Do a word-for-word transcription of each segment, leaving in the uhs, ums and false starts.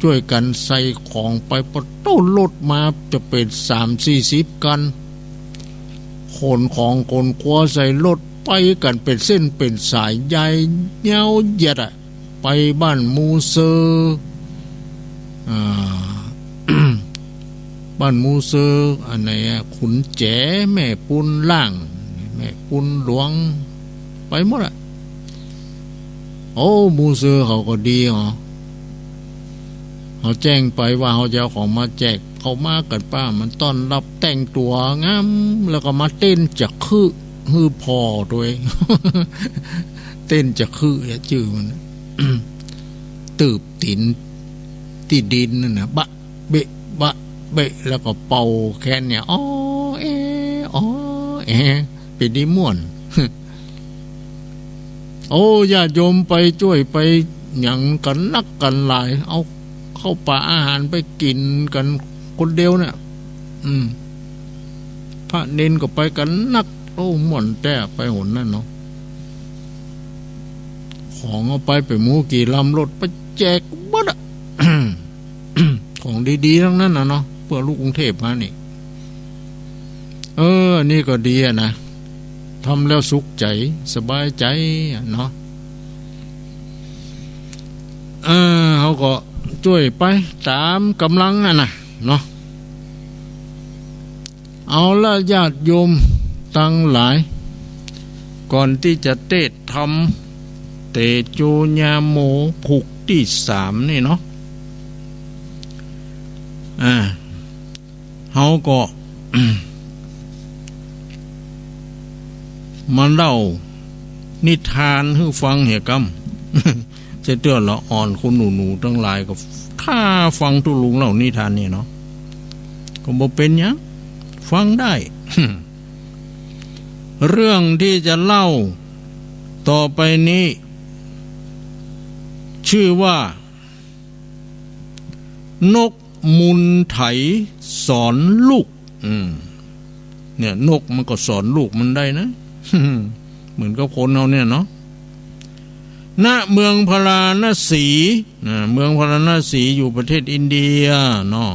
จ้วยกั๋นใส่ของไป ปะโต๊ะ รถมาจะเป๋นสามสี่สิบคัน ขนของขนครัวใส่รถไปกั๋นเป๋นเส้นเป๋นสาย ยายยาวเหยียดอะ ไปบ้านหมู่เซอ อ่า บ้านหมู่เซอ อันไหนอะ ขุนแจ๋ แม่ปูนล่าง แม่ปูนหลวง ไปหมดอะ โอ้ หมู่เซอเขาก็ดีอ๋อ เขาแจ้งไปว่าเขาจะเอาของมาแจก เขามากั๋นป้า มันต้อนฮับแต่งตั๋วงาม แล้วก็มาเต้นจักคึ่หื้อผ่อตวย เต้นจักคึ่อะ จื้อมัน ตืบตี๋นตี้ดินนั่นน่ะ บะเบะ บะเบะ แล้วก็เป่าแคนเนี่ย อ้อแอ อ้อแอ เป๋นดีม่วน โอ้ ญาติโยมไปจ้วยไปหยังกั๋นนักกั๋นหลาย เอาข้าวป๋าอาหารไปกิ๋นกั๋นคนเดียวเนี่ย อืม พระเณรก็ไปกั๋นนัก โอ้ ม่วนแต๊ไปหนนั้นเนาะ ของเอาไปเป๋นหมู่กี่ลำรถ ไปแจกหมดอะ ของดีๆ ตังนั้นน่ะเนาะ เปื้อลูกกรุงเทพฯมานี่ เออ อันนี้ก็ดีอะนะ ทำแล้วสุขใจ๋ สบายใจ๋อะเนาะ เออ เขาก็จ้วยไปต๋ามก๋ำลังอะนะ เนาะ เอาละญาติโยมตังหลาย ก่อนตี้จะเตสน์ธรรม เตโชญาโม ผูกตี้สามนี่เนาะ อ่า เขาก็ มาเล่านิทานหื้อฟังเหียกำ เสียเตื้อละอ่อน คุณหนูๆ ตังหลายก็ถ้าฟังตุ๊ลุงเล่านิทานนี่เนาะ ก็บ่เป๋นหยัง ฟังได้ เรื่องตี้จะเล่าต่อไปนี้ จื้อว่า นกมูลไถสอนลูก อืม เนี่ย นกมันก็สอนลูกมันได้นะ เหมือนกับคนเฮาเนี่ยเนาะ ณ เมืองพาราณสี นะ เมืองพาราณสีอยู่ประเทศอินเดียเนาะ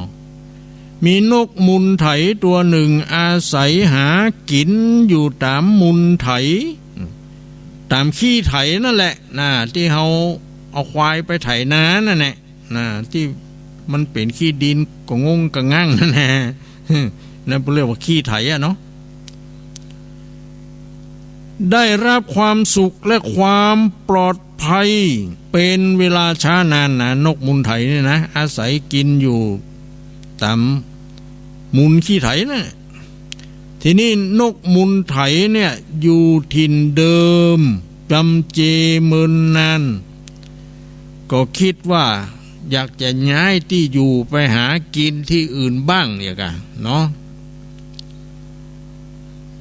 มีนกมูลไถตัวหนึ่งอาศัยหากิ๋นอยู่ต๋ามมูลไถ ต๋ามขี้ไถนั่นแหละ นะ ตี้เฮาเอาควายไปไถนานั่นแหละ นะ ตี้มันเป๋นขี้ดินกะงงกะงั่งนั่นแหละ นั่นเรียกว่าขี้ไถอะเนาะ ได้รับความสุขและความปลอดภัยเป๋นเวลาช้านานนะ นกมูลไถเนี่ยนะ อาศัยกิ๋นอยู่ต๋ามมูลขี้ไถนั่นแหละ ทีนี้นกมูลไถเนี่ยอยู่ถิ่นเดิมจำเจเมินนาน ก็กึ๊ดว่าอยากจะย้ายตี้อยู่ไปหากิ๋นตี้อื่นบ้างเนี่ยกะเนาะ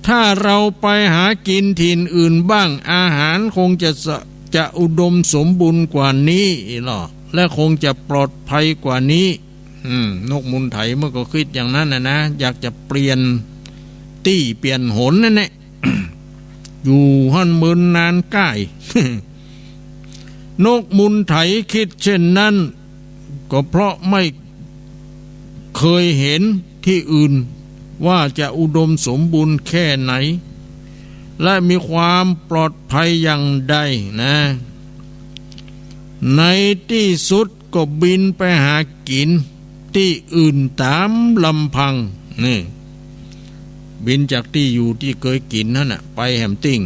ถ้าเราไปหากิ๋นถิ่นอื่นบ้าง อาหารคงจะสะ จะอุดมสมบูรณ์กว่านี้เนาะ และคงจะปลอดภัยกว่านี้ อืม นกมูลไถมันก็กึ๊ดอย่างนั้นน่ะนะ อยากจะเปลี่ยนตี้เปลี่ยนหนนั่นแหละ อยู่หั้นเมินนานก้าย นกมูลไถกึ๊ดเช่นนั้น ก็เพราะไม่เคยเห็นตี้อื่นว่าจะอุดมสมบูรณ์แค่ไหน และมีความปลอดภัยอย่างใดนะ ในตี้สุด ก็บินไปหากิ๋นตี้อื่นต๋ามลำพัง นี่ บินจากตี้อยู่ตี้เกยกิ๋นหั้นน่ะ ไปแหมติ่ง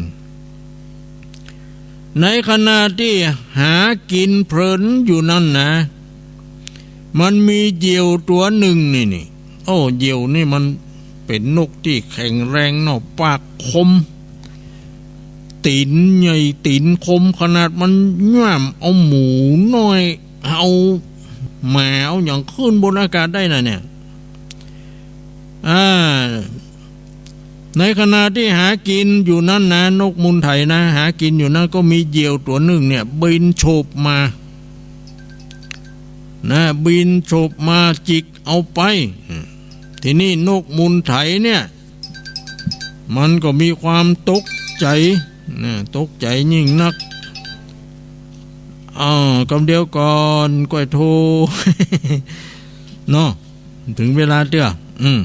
ในขณะตี้หากิ๋นเพลินอยู่นั้นนะ มันมีเหยี่ยวตั๋วนึ่งนี่ นี่ โอ้ เหยี่ยวนี่มันเป๋นนกตี้แข็งแรงเนาะ ปากคม ตี๋นใหญ่ตี๋นคม ขนาดมันย่ามเอาหมูน้อย เอาหมาเอาหยังขึ้นบนอากาศได้น่ะเนี่ย อ่า ในขณะตี้หากิ๋นอยู่นั้นนะ นกมูลไถนะ หากิ๋นอยู่นั้นก็มีเหยี่ยวตั๋วนึ่งเนี่ย บินโฉบมา นะ บินโฉบมาจิกเอาไป ทีนี้นกมูลไถเนี่ย มันก็มีความตกใจ๋ นะ ตกใจ๋ยิ่งนัก อ้าว กำเดียวก่อน ก้อยโท เนาะ เถิงเวลาเตื้อ อืม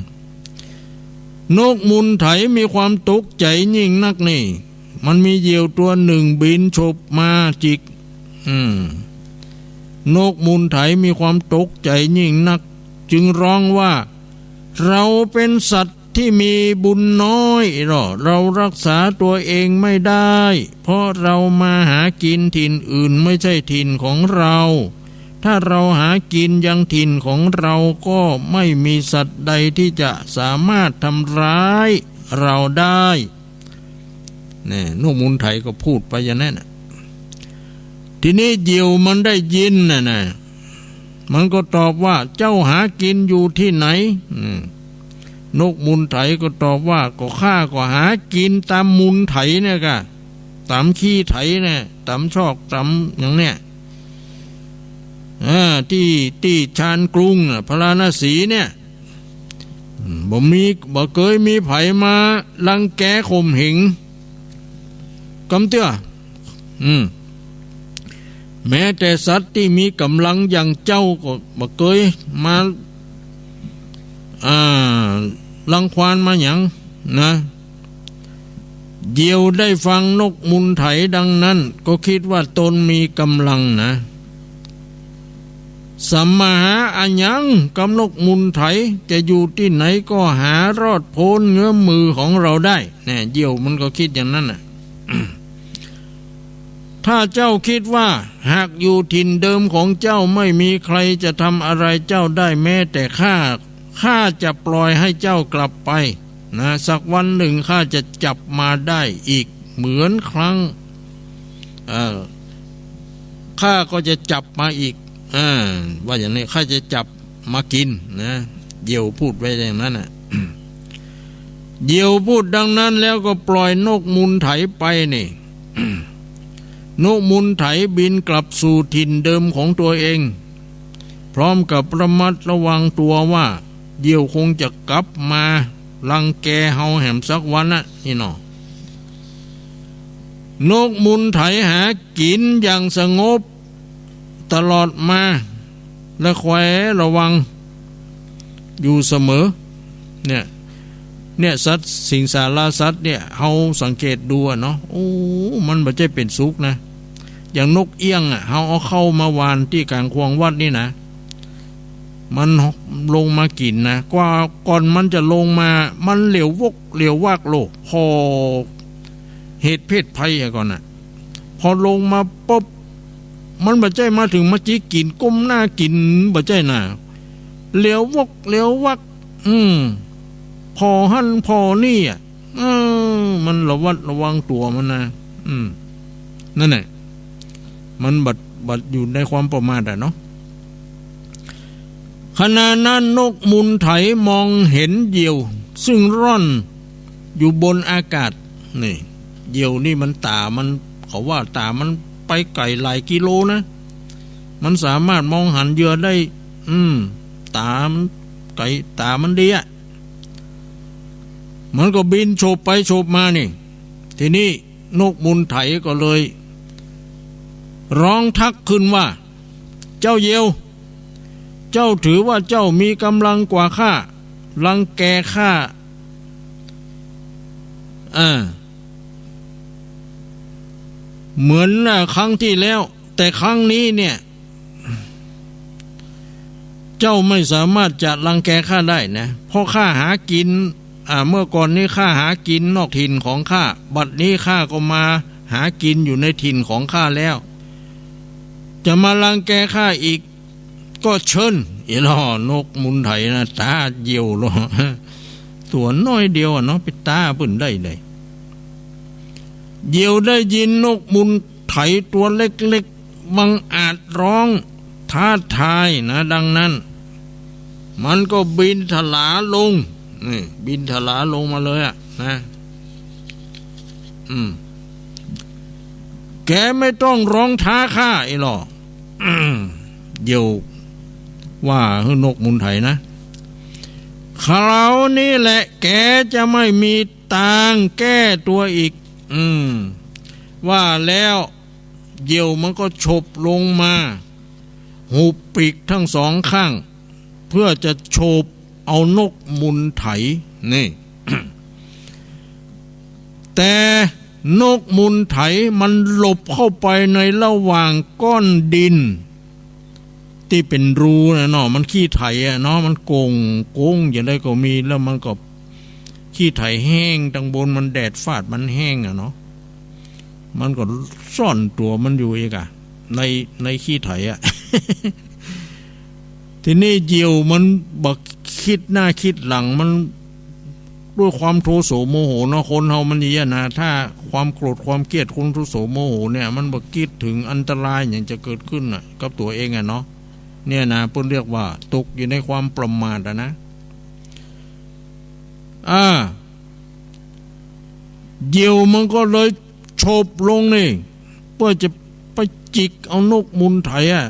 นกมูลไถมีความตกใจ๋ยิ่งนักนี่ มันมีเหยี่ยวตั๋วนึ่งบินฉบมาจิก อืม นกมูลไถมีความตกใจ๋ยิ่งนัก จึงฮ้องว่า เราเป๋นสัตว์ตี้มีบุญน้อยเนาะ เรารักษาตั๋วเองไม่ได้ เพราะเรามาหากิ๋นถิ่นอื่นไม่ใจ้ถิ่นของเรา ถ้าเราหากิ๋นยังถิ่นของเรา ก็ไม่มีสัตว์ใดตี้จะสามารถทำร้ายเราได้ แน่ นกมูลไถก็พูดไปอย่างนั้นน่ะ ทีนี้เหยี่ยวมันได้ยินน่ะนะ มันก็ตอบว่า เจ้าหากิ๋นอยู่ตี้ไหน อืม นกมูลไถก็ตอบว่า ก็ข้าก็หากิ๋นต๋ามมูลไถเนี่ยก่ะ ต๋ามขี้ไถเนี่ย ต๋ามซอก ต๋ามหยังเนี่ย เออ ตี้ ตี้ชานกรุงน่ะ พาราณสีเนี่ย อืม บ่มี บ่เกยมีใผมารังแกข่มเหง กำเตื้อ อืม แม้แต่สัตว์ตี้มีก๋ำลังอย่างเจ้าก็บ่เกยมา อ่า รังควานมาหยังนะ เหยี่ยวได้ฟังนกมูลไถดังนั้น ก็กึ๊ดว่าตนมีก๋ำลังนะ สำมาหาอะหยังกับนกมูลไถ จะอยู่ตี้ไหนก็หารอดป๊นเงื้อมมือของเราได้ แน่ เหยี่ยวมันก็กึ๊ดอย่างนั้นน่ะ ถ้าเจ้ากึ๊ดว่าหากอยู่ถิ่นเดิมของเจ้าไม่มีใครจะทำอะไรเจ้าได้แม้แต่ข้า ข้าจะปล่อยให้เจ้ากลับไปนะ สักวันหนึ่งข้าจะจับมาได้อีกเหมือนครั้ง เอ่อ ข้าก็จะจับมาอีก อ่า ว่าอย่างนี้ ข้าจะจับมากิ๋นนะ เหยี่ยวพูดไว้อย่างนั้นน่ะ เหยี่ยวพูดดังนั้นแล้วก็ปล่อยนกมูลไถไปนี่ นกมูลไถบินกลับสู่ถิ่นเดิมของตัวเอง พร้อมกับระมัดระวังตั๋วว่า เหยี่ยวคงจะกลับมารังแกเฮาแหมสักวันน่ะ นี่เนาะ นกมูลไถหากิ๋นอย่างสงบตลอดมา และคอยระวังอยู่เสมอ เนี่ย เนี่ย สัตว์สิงสารสัตว์เนี่ย เฮาสังเกตดูอะเนาะ โอ้ มันบ่ใจ้เป๋นสุขนะ อย่างนกเอี้ยงอะ เฮาเอาข้าวมาหว่านตี้ก๋างข่วงวัดนี่นะ มันลงมากิ๋นนะ กว่า ก่อนมันจะลงมา มันเหลียววกเหลียววักโลก ผ่อเหตุเพศภัยอะก่อนน่ะ พอลงมาปุ๊บ มันบ่ใจ้มาเถิงมาจิกกิ๋น ก้มหน้ากิ๋น บ่ใจ้น่ะ เหลียววกเหลียววัก อืม ผ่อหั้นผ่อนี่อะ เออ มันระวัดระวังตั๋วมันนะ อืม นั่นแหละ มันบ่ บ่อยู่ในความประมาทอะเนาะ ขณะนั้นนกมูลไถมองเห็นเหยี่ยวซึ่งร่อนอยู่บนอากาศ นี่ เหยี่ยวนี่มันต๋ามัน เขาว่าต๋ามันไปไก๋หลายกิโลนะ มันสามารถมองหันเหยื่อได้ อืม ต๋ามันไก๋ ต๋ามันดีอะ มันก็บินโฉบไปโฉบมานี่ ทีนี้นกมูลไถก็เลยฮ้องทักขึ้นว่า เจ้าเหยี่ยว เจ้าถือว่าเจ้ามีก๋ำลังกว่าข้า รังแกข้า อ่า เหมือนน่ะครั้งตี้แล้ว แต่ครั้งนี้เนี่ย เจ้าไม่สามารถจะรังแกข้าได้นะ เพราะข้าหากิ๋น อ่า เมื่อก่อนนี้ข้าหากิ๋นนอกถิ่นของข้า บัดนี้ข้าก็มาหากิ๋นอยู่ในถิ่นของข้าแล้ว จะมารังแกข้าอีก ก็เชิญ อีหล่อนกมูลไถนะ ต้านเหยี่ยวลอ ตั๋วน้อยเดียวอะเนาะ ไปต้านเปิ้นได้ได เหยี่ยวได้ยินนกมูลไถตั๋วเล็กๆ บังอาจฮ้องท้าทายนะ ดังนั้น มันก็บินถลาลง นี่ บินถลาลงมาเลยอะนะ อืม แกไม่ต้องฮ้องท้าข้า อีหล่อ เหยี่ยวว่าหื้อนกมูลไถนะ คราวนี้แหละแกจะไม่มีตางแก้ตั๋วอีก อืม ว่าแล้ว เหยี่ยวมันก็ฉบลงมา หุบปีกทั้งสองข้าง เพื่อจะโฉบเอานกมูลไถ นี่ แต่นกมูลไถมันหลบเข้าไปในระหว่างก้อนดิน ตี้เป๋นรูนะเนาะ มันขี้ไถอะเนาะ มันโก่งโก๋งอย่างใดก็มี แล้วมันก็ขี้ไถแห้ง ตังบนมันแดดฟาดมันแห้งอะเนาะ มันก็ซ่อนตั๋วมันอยู่อีกอะ ใน ในขี้ไถอะ ทีนี้เหยี่ยวมันบ่กึ๊ดหน้าคิดหลัง มันด้วยความโทโสโมโหเนาะ คนเฮามันอย่างนี้นะ ถ้าความโกรธความเกลียด คนโทโสโมโหเนี่ย มันบ่กึ๊ดเถิงอันตรายหยังจะเกิดขึ้นน่ะ กับตั๋วเองอะเนาะ เนี่ยนะ เปิ้นเรียกว่าตกอยู่ในความประมาทอะนะ อ่า เหยี่ยวมันก็เลยฉบลงนี่ เพื่อจะไปจิกเอานกมูลไถอะ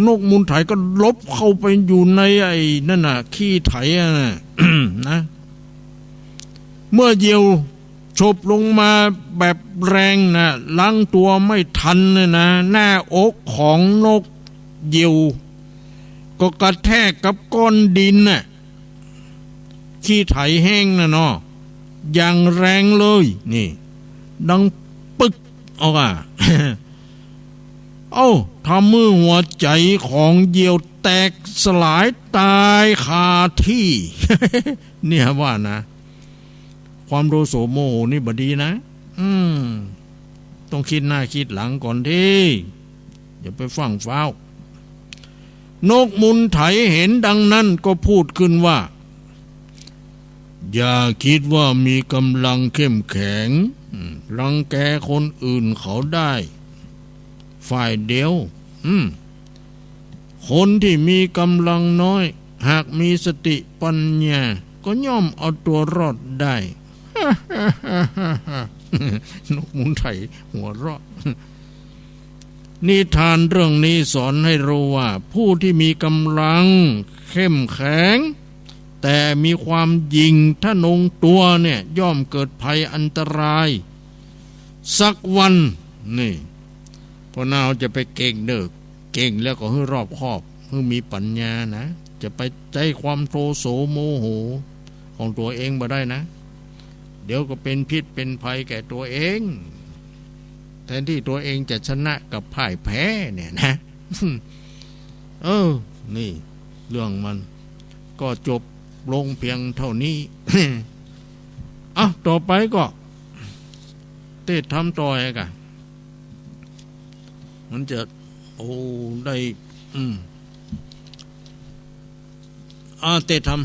นกมูลไถก็หลบเข้าไปอยู่ในไอ้นั่นน่ะ ขี้ไถอะนะ นะ เมื่อเหยี่ยวฉบลงมาแบบแรงนะ รั้งตั๋วไม่ทันเนี่ยนะ หน้าอกของนกเหยี่ยว ก็กระแทกกับก้อนดินน่ะ ขี้ไถแห้งน่ะเนาะ อย่างแรงเลย นี่ ดังปึกออกอะ เอ้า ทำหื้อหัวใจ๋ของเหยี่ยวแตกสลายต๋ายคาตี้ เนี่ยว่านะ ความโทโสโมโหนี่บ่ดีนะ อืม ต้องกึ๊ดหน้าคิดหลังก่อนตี้ อย่าไปฟั่งฟ้าว นกมูลไถเห็นดังนั้นก็พูดขึ้นว่า อย่าคิดว่ามีกำลังเข้มแข็ง อืม รังแกคนอื่นเขาได้ ฝ่ายเดียว อืม คนที่มีกำลังน้อย หากมีสติปัญญา ก็ย่อมเอาตัวรอดได้ นกมูลไถหัวเราะ นิทานเรื่องนี้สอนให้รู้ว่า ผู้ที่มีกำลังเข้มแข็ง แต่มีความหยิ่งทะนงตัวเนี่ย ย่อมเกิดภัยอันตราย สักวัน นี่ เพราะเฮาจะไปเก่งเด้อ เก่งแล้วก็หื้อรอบคอบ หื้อมีปัญญานะ จะไปใจ๊ความโทโสโมโหของตั๋วเองบ่ได้นะ เดี๋ยวก็เป๋นพิษเป๋นภัยแก่ตั๋วเอง แทนตี้ตั๋วเองจะชนะกลับพ่ายแพ้เนี่ยนะ เออ นี่เรื่องมัน ก็จบลงเพียงเท่านี้ อ่ะ ต่อไปก็ เตศน์ธรรมต่ออีกอะ มันจะ โอ้ ได้ อืม อ่า เตศน์ธรรม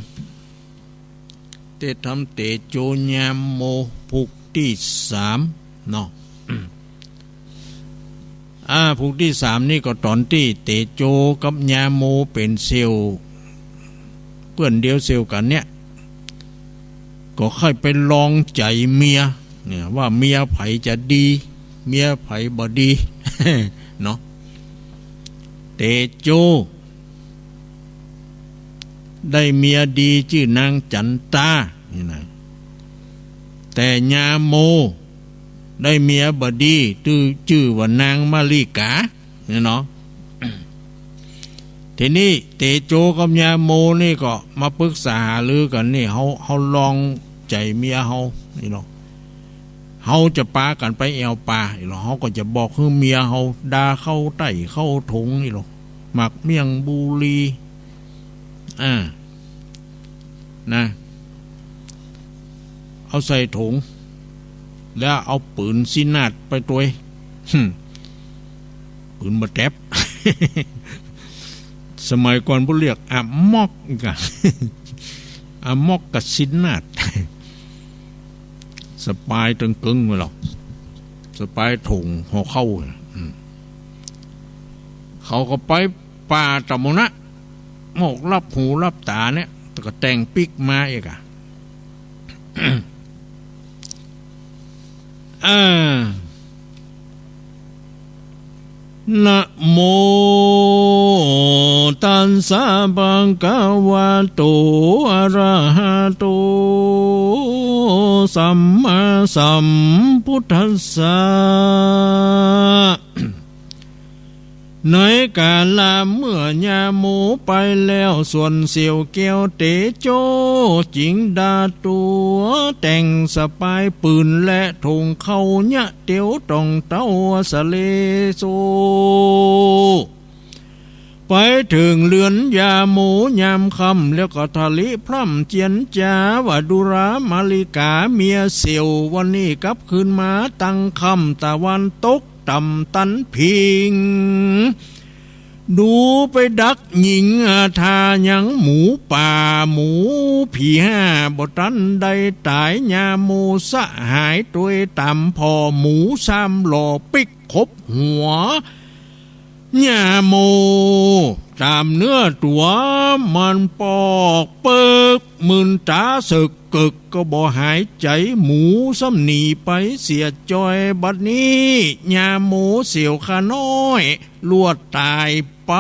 เตศน์ธรรมเตโจญาโม ผูกตี้สามเนาะ อ่า ผูกตี้สามนี่ก็ต๋อนตี้เตโจกับญาโมเป๋นเสี่ยว เปื้อนเดียวเสี่ยวกั๋นเนี่ย ก็ใค่ไปลองใจ๋เมียเนี่ย ว่าเมียใผจะดี เมียใผบ่ดี เนาะ เตโจ ได้เมียดีจื้อนางจั๋นตา นี่นะ แต่ญาโม ได้เมียบ่ดี จื้อ จื้อว่านางมะลิกา เนี่ยเนาะ ทีนี้เตโจกับญาโมนี่ก็มาปรึกษาหารือกั๋นนี่ เฮา เฮาลองใจ๋เมียเฮา นี่เนาะ เฮาจะปากั๋นไปแอ่วป่า นี่เนาะ เฮาก็จะบอกหื้อเมียเฮาด่าเข้าไต้เข้าถง นี่เนาะ หมากเมี่ยงบุรี อ่า นะ เอาใส่ถง แล้วเอาปืนซีนาดไปตวย หึ่ม ปืนบ่าแต๊บ สมัยก่อนเปิ้นเรียกอะม็อกอีกอะ อะม็อกกับซีนาด สะปายตึงกึงไว้หรอก สะปายถงห่อข้าวน่ะ อืม เขาก็ไป ป่าตะมุนะ หมกลับหูลับต๋าเนี่ย แต่ก็แต่งปิ๊กมาอีกอะ อ่า นะโม ตัสสะ ภะคะวะโต อะระหะโต สัมมาสัมพุทธัสสะ ในกาละเมื่อญาโมไปแล้ว ส่วนเสี่ยวแก้วเตโจ จิงดาตั๋วแต่งสะปายปืนและถงเข้าเยียะเตียวต่องเต้าสะเลโซ ไปเถิงเฮือนญาโมยามค่ำ แล้วก็ทะลิพร่ำเจียนจ๋าว่า ดูรามาริกาเมียเสี่ยว วันนี้กลับคืนมาตังค่ำ ตะวันตกต่ำตันผิง ดูไปดักหญิงอาทายังหมูป่าหมูผีห้า บ่ตันได้ต๋าย ญาโมสหายตวยต๋ามผ่อหมูซ้ำหล่อปิ๊ก ขบหัว ญาโมต๋ามเนื้อตั๋ว มันปอกเปิก มึนต๋าเสิกเกิก ก็บ่หายใจ๋ หมูซ้ำหนีไปเสียจอย บัดนี้ญาโมเสี่ยวข้าน้อย ลวดต๋ายไป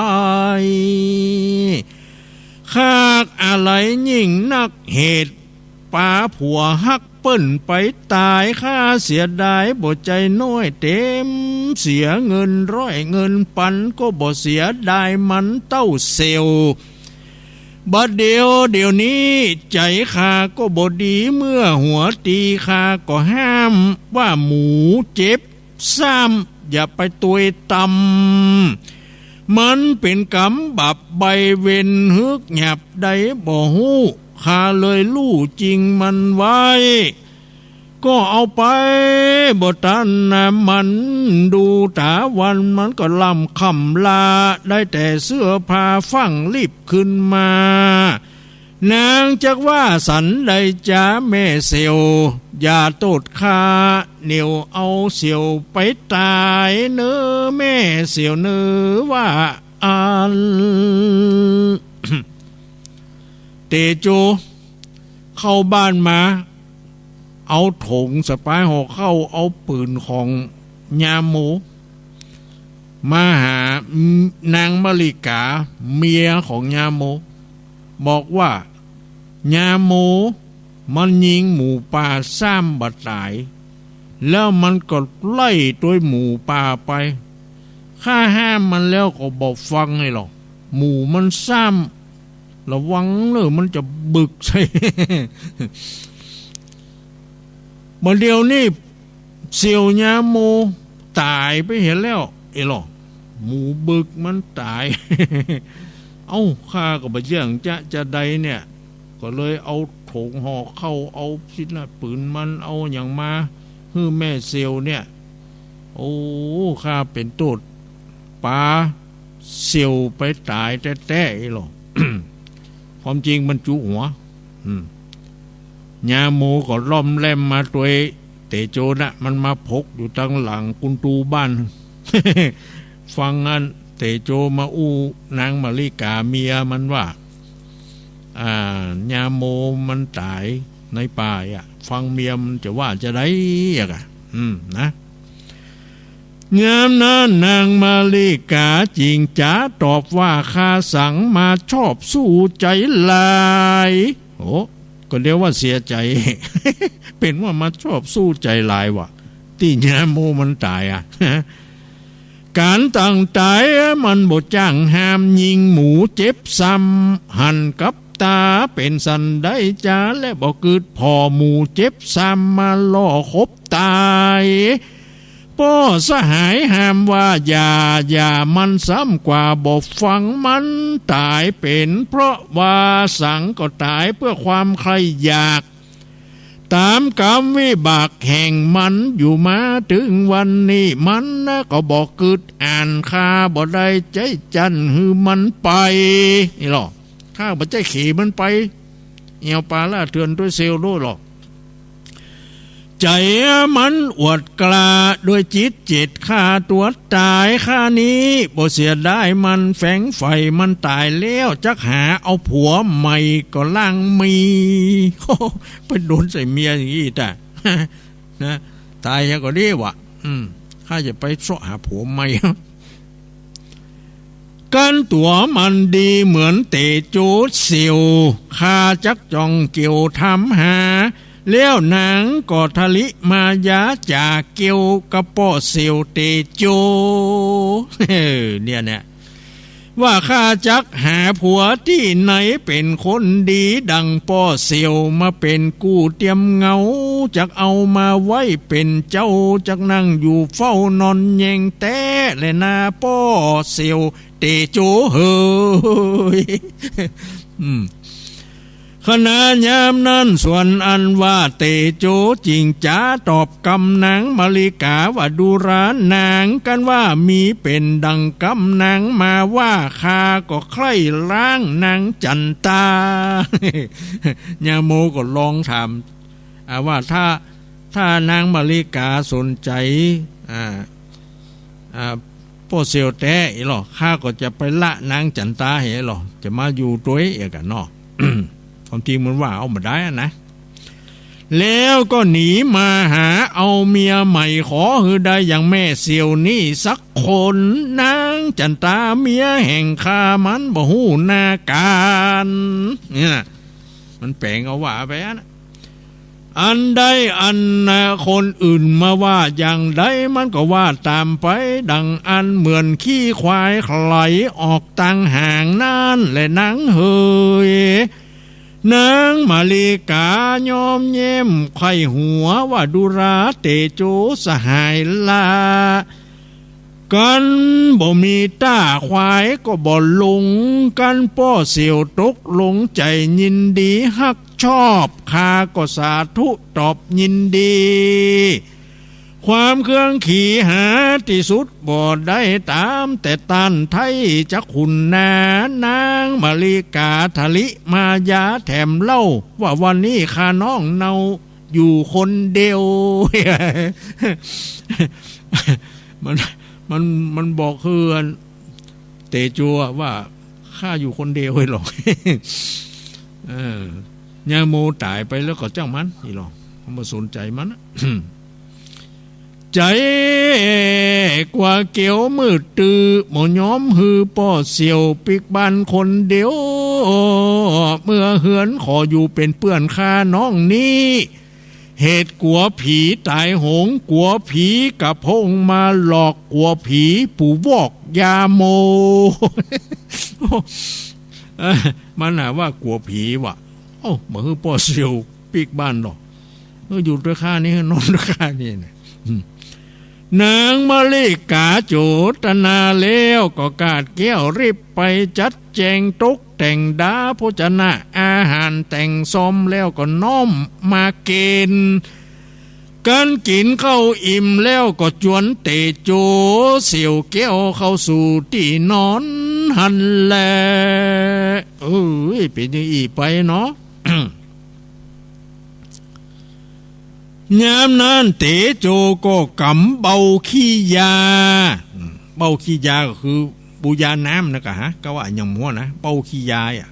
คากอะไหลยิ่งนักเหตุ ปาผัวฮักเปิ้นไปต๋าย ข้าเสียดายบ่ใจ้น้อย เต๋มเสียเงินร้อยเงินปัน ก็บ่เสียดายมันเต้าเสี่ยว บัดเดี่ยว เดี๋ยวนี้ใจ๋ข้าก็บ่ดี เมื่อหัวตีข้าก็ห้าม ว่าหมูเจ็บ ซ้ำอย่าไปตวยตำ มันเป๋นก๋รรมบาปใบเวร ฮึกหยาบใดบ่ฮู้ ข้าเลยลู่จิงมันไว้ ก็เอาไปบ่ตันนะ มันดูต๋าวัน มันก็ล่ำค่ำลา ได้แต่เสื้อผ้าฟั่งรีบคืนมา นางจักว่าสันใดจ๊าแม่เสี่ยว อย่าโต้ษข้า เหนี่ยวเอาเสี่ยวไปต๋ายเน่อแม่เสี่ยวเน่อ ว่าอั้น เตโจเข้าบ้านมา เอาถงสะปายห่อข้าว เอาปืนของญาโม มาหานางมาริกา เมียของญาโม บอกว่า ญาโมมันยิงหมูป่าซ้ำบ่ต๋าย แล้วมันก็ไล่ตวยหมูป่าไป ข้าห้ามมันแล้วก็บ่ฟังไอ้หรอก หมูมันซ้ำ ระวังเน่อมันจะบึกใส่ บ่าเดี่ยวนี้เสี่ยวญาโมต๋ายไปเหียแล้ว เอ้ยหรอ หมูบึกมันต๋าย เอ้า ข้าก็บ่เยื่องจะ จะใดเนี่ย ก็เลยเอาถงห่อข้าว เอาสินะปืนมัน เอาหยังมาหื้อแม่เสี่ยวเนี่ย โอ้ ข้าเป๋นโต้ษปาเสี่ยวไปต๋ายแต๊ๆ เอ้ยหรอ ความจริงมันจุหัว อืม ญาโมก็ล่อมแล่มมาตวยเตโจนะ มันมาผกอยู่ตังหลังกุนตูบ้าน ฟังอันเตโจมาอู้นางมาริกาเมียมันว่า อ่า ญาโมมันต๋ายในป่าอะ ฟังเมียมันจะว่าจะใดอะกะ อืม นะ ยามนั้นนางมาริกาจิงจ๋าตอบว่า ข้าสังมาชอบสู้ใจ๋หลาย โอ้ ก็เดียวว่าเสียใจ๋ เป๋นว่ามาชอบสู้ใจ๋หลายวะ ตี้ญาโมมันต๋ายอะ ก๋านตังต๋ายมันบ่จ้างห้าม ยิงหมูเจ็บซ้ำ หันกับต๋าเป๋นสันใดจ๊า และบ่กึ๊ดผ่อหมูเจ็บซ้ำ มาล่อขบต๋าย ป้อสหายห้ามว่าอย่า อย่ามันซ้ำกว่าบ่ฟัง มันต๋ายเป๋นเพราะว่าสัง ก็ต๋ายเปื้อความใค่อยาก ต๋ามกรรมวิบากแห่งมันอยู่มาเถิงวันนี้ มันนะก็บ่กึ๊ดอ่าน ข้าบ่ได้ใจ๊จั้นหื้อมันไป นี่หรอ ข้าบ่ใจ้เขมันไป แอ่วป่าล่าเถื่อนตวยเสี่ยวโลดหรอก ใจ๋มันอวดกล้าด้วยจิตเจตฆ่าตั๋วต๋าย ข้านี้บ่เสียดายมัน แฝงใฝ่มันต๋ายแล้ว จักหาเอาผัวใหม่ก็ล่างมี ไปโดนใส่เมียอย่างนี้ตะ นะ ต๋ายเหียก็ดีวะ อืม ข้าจะไปเซาะหาผัวใหม่ กั๋นตั๋วมันดีเหมือนเตโจเสี่ยว ข้าจักจ้องเกี่ยวทำหา แล้วนางก็ทะลิมายาจ๋าเกี่ยวกับป้อเสี่ยวเตโจ เนี่ย เนี่ย ว่าข้าจักหาผัวตี้ไหนเป๋นคนดีดั่งป้อเสี่ยว มาเป๋นกู้เตียมเหงา จักเอามาไว้เป๋นเจ้า จักนั่งอยู่เฝ้านอนแยงแต๊แลนาป้อเสี่ยวเตโจเหย อืม ขณะยามนั้นส่วนอันว่าเตโจจึงจ๋าตอบกำนางมาริกาว่า ดูรา นาง กันว่ามีเป๋นดั่งกำนางมาว่า ข้าก็ใคร่ล้างนางจั๋นตา ญาโมก็ลองถาม อ่า ว่าถ้า ถ้านางมาริกาสนใจ๋ อ่า อ่า ป้อเสี่ยวแต๊อี้ลอ ข้าก็จะไปละนางจั๋นตาเหียลอ จะมาอยู่ตวยเอียกั๋นเนาะ ความจริงมันว่าเอาบ่ได้อะนะ แล้วก็หนีมาหาเอาเมียใหม่ ขอหื้อได้อย่างแม่เสี่ยวนี่สักคน นางจั๋นตาเมียแห่งข้ามันบ่ฮู้หน้าก๋าน เนี่ย มันแป๋งเอาว่าไปอะนะ อันใดอันน่ะคนอื่นมาว่าอย่างใด มันก็ว่าต๋ามไป ดั่งอันเหมือนขี้ควายไขว่ออกตางหางนั้นแหละนางเหย นางมาริกาย้อมแย้มไขว่หัวว่า ดูรา เตโจ สหายละ กันบ่มีต้า ควายก็บ่หลง กันป้อเสี่ยวตกลงใจ๋ยินดีฮักชอบ ข้าก็สาธุตอบยินดี ความเคืองขีหาตี้สุดบ่ได้ต๋าม แต่ต้านไท้จักขุนนา นางมาริกาทะลิมายาแถมเล่า ว่าวันนี้ข้าน้องเนา อยู่คนเดียว มัน มัน มันบอกเฮือนเตโจว่า ข้าอยู่คนเดียวเฮ้ยหรอก เออ ญาโมต๋ายไปแล้วก็จ้างมันอี้หรอก บ่สนใจ๋มันอะ ใจ๋กั๋วเกียวมืดตื้อ บ่ยอมหื้อป้อเสี่ยวปิ๊กบ้านคนเดียว เมื่อเฮือนขออยู่เป๋นเปื้อนข้าน้องนี้ เหตุกั๋วผีต๋ายโหง กั๋วผีกะพงมาหลอก กั๋วผีปู่วอกยาโม เออ มันหาว่ากั๋วผีว่ะ โอ้ บ่หื้อป้อเสี่ยวปิ๊กบ้านหรอก เออ อยู่ตวยข้านี่ นอนตวยข้านี่นะ อืม นางมาริกาโจตนาแล้วก็กาดแก้วรีบไปจัดแจงตกแต่งดาโภชนะอาหารแต่งซอมแล้วก็น้อมมาเกณฑ์ กันกิ๋นข้าวอิ่มแล้วก็จวนเตโจเสี่ยวแก้วเข้าสู่ตี้นอนหั้นแล เอ้ย เป๋นอย่างอี้ไปเนาะ ยามนั้นเตโจก็ก๋ำเบาขี้ยา อืม เบาขี้ยาก็คือปูยาน้ำนะกะฮะ กาว่าอะหยังมั่วนะ เบาขี้ยาอะ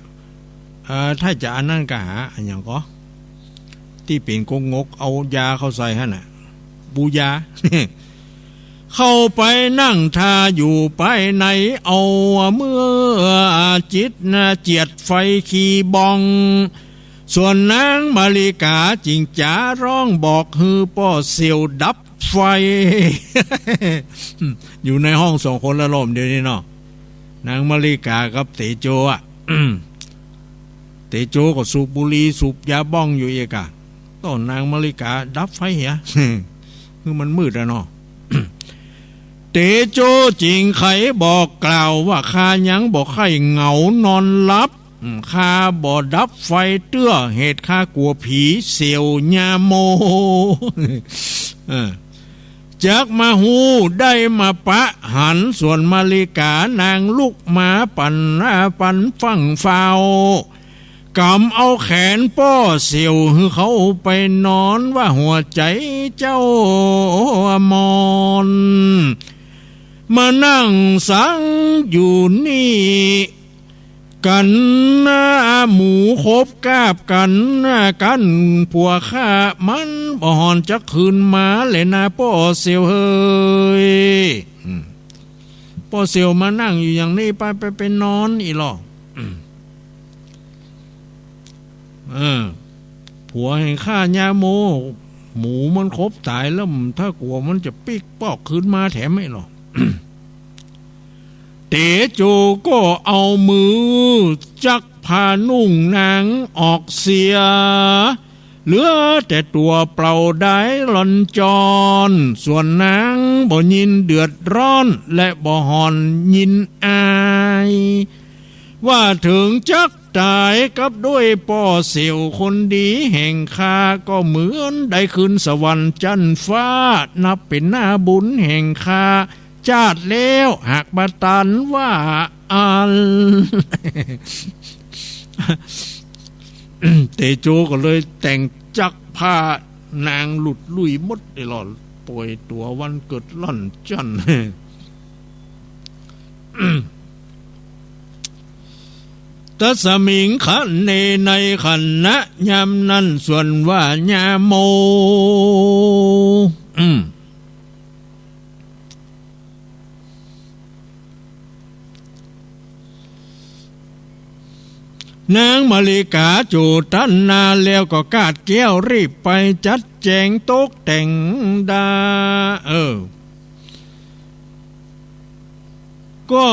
เอ่อ ถ้าจะอันนั้นกะหาอะหยังก่อ ตี้เป๋นกงกเอายาเข้าใส่หั้นน่ะ ปูยา เข้าไปนั่งท่าอยู่ภายใน เอาเมื่อจิตนะเจียดไฟขี้บ้อง ส่วนนางมาริกาจึงจ๋าฮ้องบอกหื้อป้อเสี่ยวดับไฟ อยู่ในห้องสองคนละลมเดียวนี้เนาะ นางมาริกากับเตโจอะ เตโจก็สูบบุหรี่สูบยาบ้องอยู่เอกอะ ต้อนนางมาริกาดับไฟเหีย คือมันมืดอะเนาะ เตโจจึงไขบอกกล่าวว่า ข้ายังบ่ใค่เหงานอนหลับ อืม ข้าบ่ดับไฟเตื้อ เหตุข้ากั๋วผีเสี่ยวญาโม เออ จักมาฮู้ได้มาปะหัน ส่วนมาริกานางลุกมาปั๋น อ่า ปั๋นฝั่งฟ้าว ก๋ำเอาแขนป้อเสี่ยวหื้อเข้าไปนอนว่า หัวใจ๋เจ้ามอน มานั่งสังอยู่นี่ กั๋นนะ หมู่คบกาบกั๋นนะ กั๋นผัวข้ามันบ่ห่อนจักคืนมาเลยนะป้อเสี่ยวเหย อืม ป้อเสี่ยวมานั่งอยู่อย่างนี้ ไป ไป ไปนอนอี้ลอ อืม เออ ผัวแห่งข้าญาโม หมูมันครบต๋ายแล้ว ถ้ากั๋วมันจะปิ๊กปอกคืนมาแถมไหมลอ เตโจก็เอามือจักผ้านุ่งนางออกเสีย เหลือแต่ตั๋วเปล่าดายล่อนจ้อน ส่วนนางบ่ยินเดือดร้อน และบ่ห่อนยินอาย ว่าเถิงจักต๋ายกับด้วยป้อเสี่ยวคนดีแห่งข้า ก็เหมือนได้ขึ้นสวรรค์จั๊นฟ้า นับเป๋นหน้าบุญแห่งข้า จาติแล้วหากบ่ตันว่าอั้น เตโจก็เลยแต่งจักผ้านางหลุดลุ่ยหมดไอ้หล่อ ป่วยตั๋ววันเกิดล่อนจ้อน ตัสมิงคะเน ในขณะยามนั้น ส่วนว่าญาโม อืม นางมาริกาโจทย์ตันนาแล้วก็กาดแก้วรีบไปจัดแจงตกแต่งดา เออ ก็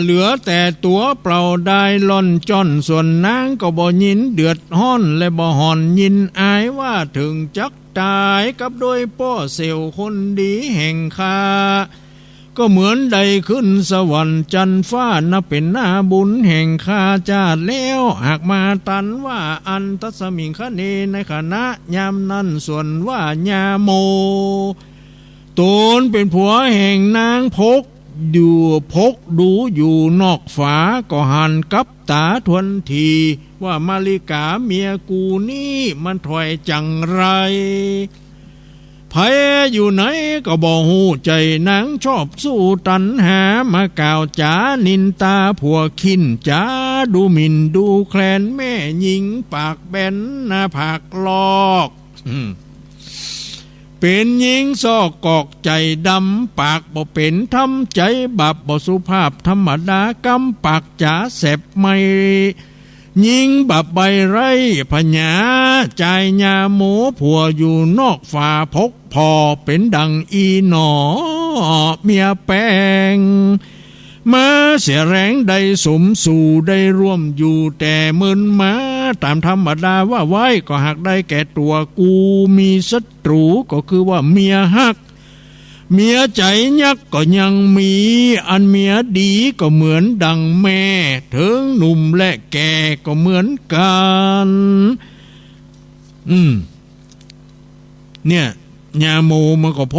เหลือแต่ตั๋วเปล่าดายล่อนจ้อน ส่วนนางก็บ่ยินเดือดฮ้อน และบ่ห่อนยินอาย ว่าเถิงจักต๋ายกับด้วยป้อเสี่ยวคนดีแห่งข้า ก็เหมือนได้ขึ้นสวรรค์จั๊นฟ้า นับเป๋นหน้าบุญแห่งข้าจาติแล้วหากบ่ตันว่าอั้น ตัสมิงคะเน ในขณะยามนั้น ส่วนว่าญาโม ต๋นเป๋นผัวแห่งนางพกอยู่ พกดูอยู่นอกฝา ก็หันกับต๋าทวนที ว่ามาริกาเมียกูนี่มันถอยจั๋งไร ใผอยู่ไหนก็บ่ฮู้ ใจ๋นางชอบสู้ตัณหา มากล่าวจานินตาผัวขิ้น จาดูหมิ่นดูแคลนแม่ญิงปากแบนหน้าผากลอก อืม เป๋นญิงซอกกอกใจ๋ดำ ปากบ่เป๋นธรรม ใจ๋บาปบ่สุภาพธรรมดา กำปากจ๋าแสบไหม้ ญิงบาปใบ้ไร้ผญา จายญาโมผัวอยู่นอกฝา พกผ่อเป๋นดั่งอี่หน่อเมียแปง มาเสียแรงได้สมสู่ได้ร่วมอยู่แต่เมินมา ต๋ามธรรมดาว่าไว้ ก็หากได้แก่ตั๋วกูมีศัตรู๋ ก็คือว่าเมียฮัก เมียใจ๋ยักก็ยังมี อันเมียดีก็เหมือนดั่งแม่ เถิงหนุ่มและแก่ก็เหมือนกั๋น อืม เนี่ย ญาโมมันก็พ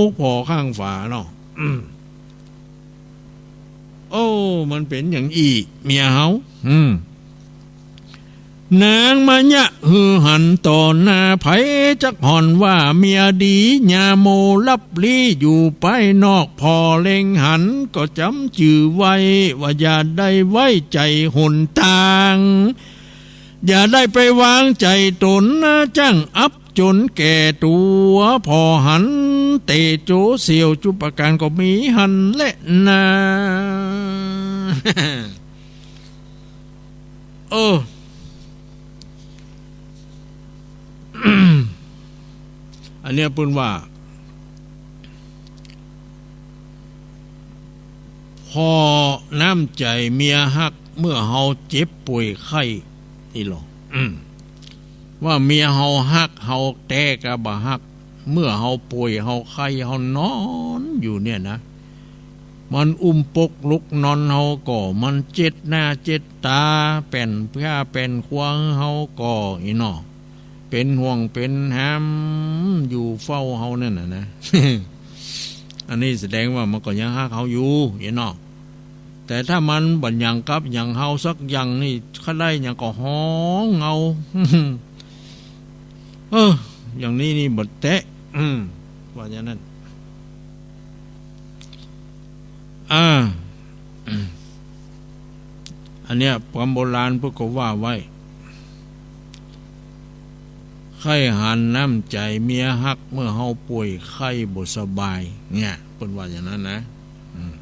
กผ่อข้างฝาเนาะ อืม โอ้ มันเป๋นอย่างอี้ เมียเฮา อืม นางมะยะหือหันต่อหน้า ใผจักห่อนว่าเมียดี ญาโมลับลี้อยู่ภายนอก ผ่อเล็งหันก็จ๋ำจื้อไว้ ว่าอย่าได้ไว้ใจ๋หนตาง อย่าได้ไปวางใจ๋ต๋นนะ จั้งอับ จ๋นแก่ตั๋ว ผ่อหันเตโจเสี่ยวจุปการก็มีหั้นแลนา เออ อันเนี้ยเปิ้นว่า ผ่อน้ำใจ๋เมียฮักเมื่อเฮาเจ็บป่วยไข้ นี่ลอ อืม ว่าเมียเฮาฮักเฮาแต๊ก็บ่ฮัก เมื่อเฮาป่วยเฮาไข้เฮานอนอยู่เนี่ยนะ มันอุ้มปกลุกนอนเฮาก่อ มันเจ็ดหน้าเจ็ดต๋า แป๋นผ้าแป๋นครัวเฮาก่อ อี้เนาะ เป๋นห่วงเป๋นหามอยู่เฝ้าเฮานั่นน่ะนะ อันนี้แสดงว่ามันก็ยังฮักเฮาอยู่ อี้เนาะ แต่ถ้ามันบ่หยังกับหยังเฮาสักอย่างนี่ ใค่ได้หยังก็ฮ้องเอา เออ อย่างนี้นี่บ่แต๊ อืม ว่าอย่างนั้น อ่า อันเนี้ยกำโบราณเปิ้นก็ว่าไว้ ใค่หันน้ำใจ๋เมียฮักเมื่อเฮาป่วยไข้บ่สบาย เนี่ย เปิ้นว่าอย่างนั้นนะ อืม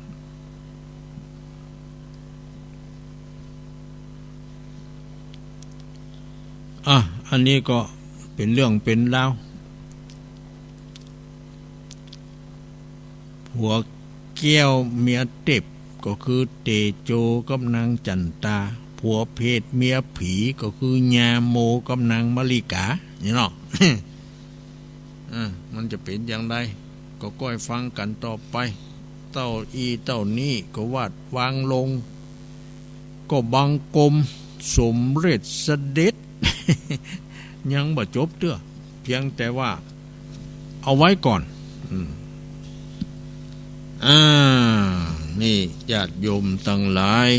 เ อ่ะ อันนี้ก็เป๋นเรื่องเป๋นราว ผัวแก้วเมียเต็บ ก็คือเตโจกับนางจั๋นตา ผัวเพทเมียผี ก็คือยาโมกับนางมะลิกา นี่เนาะ อ่ะ มันจะเป๋นอย่างใด ก็ก้อยฟังกั๋นต่อไป เต้าอี้เต้านี้ก็วาดวางลง ก็บังคมสมเร็จเสด็จ ยังบ่จบเตื้อ เพียงแต่ว่าเอาไว้ก่อน อืม อ่า นี่ญาติโยมตังหลาย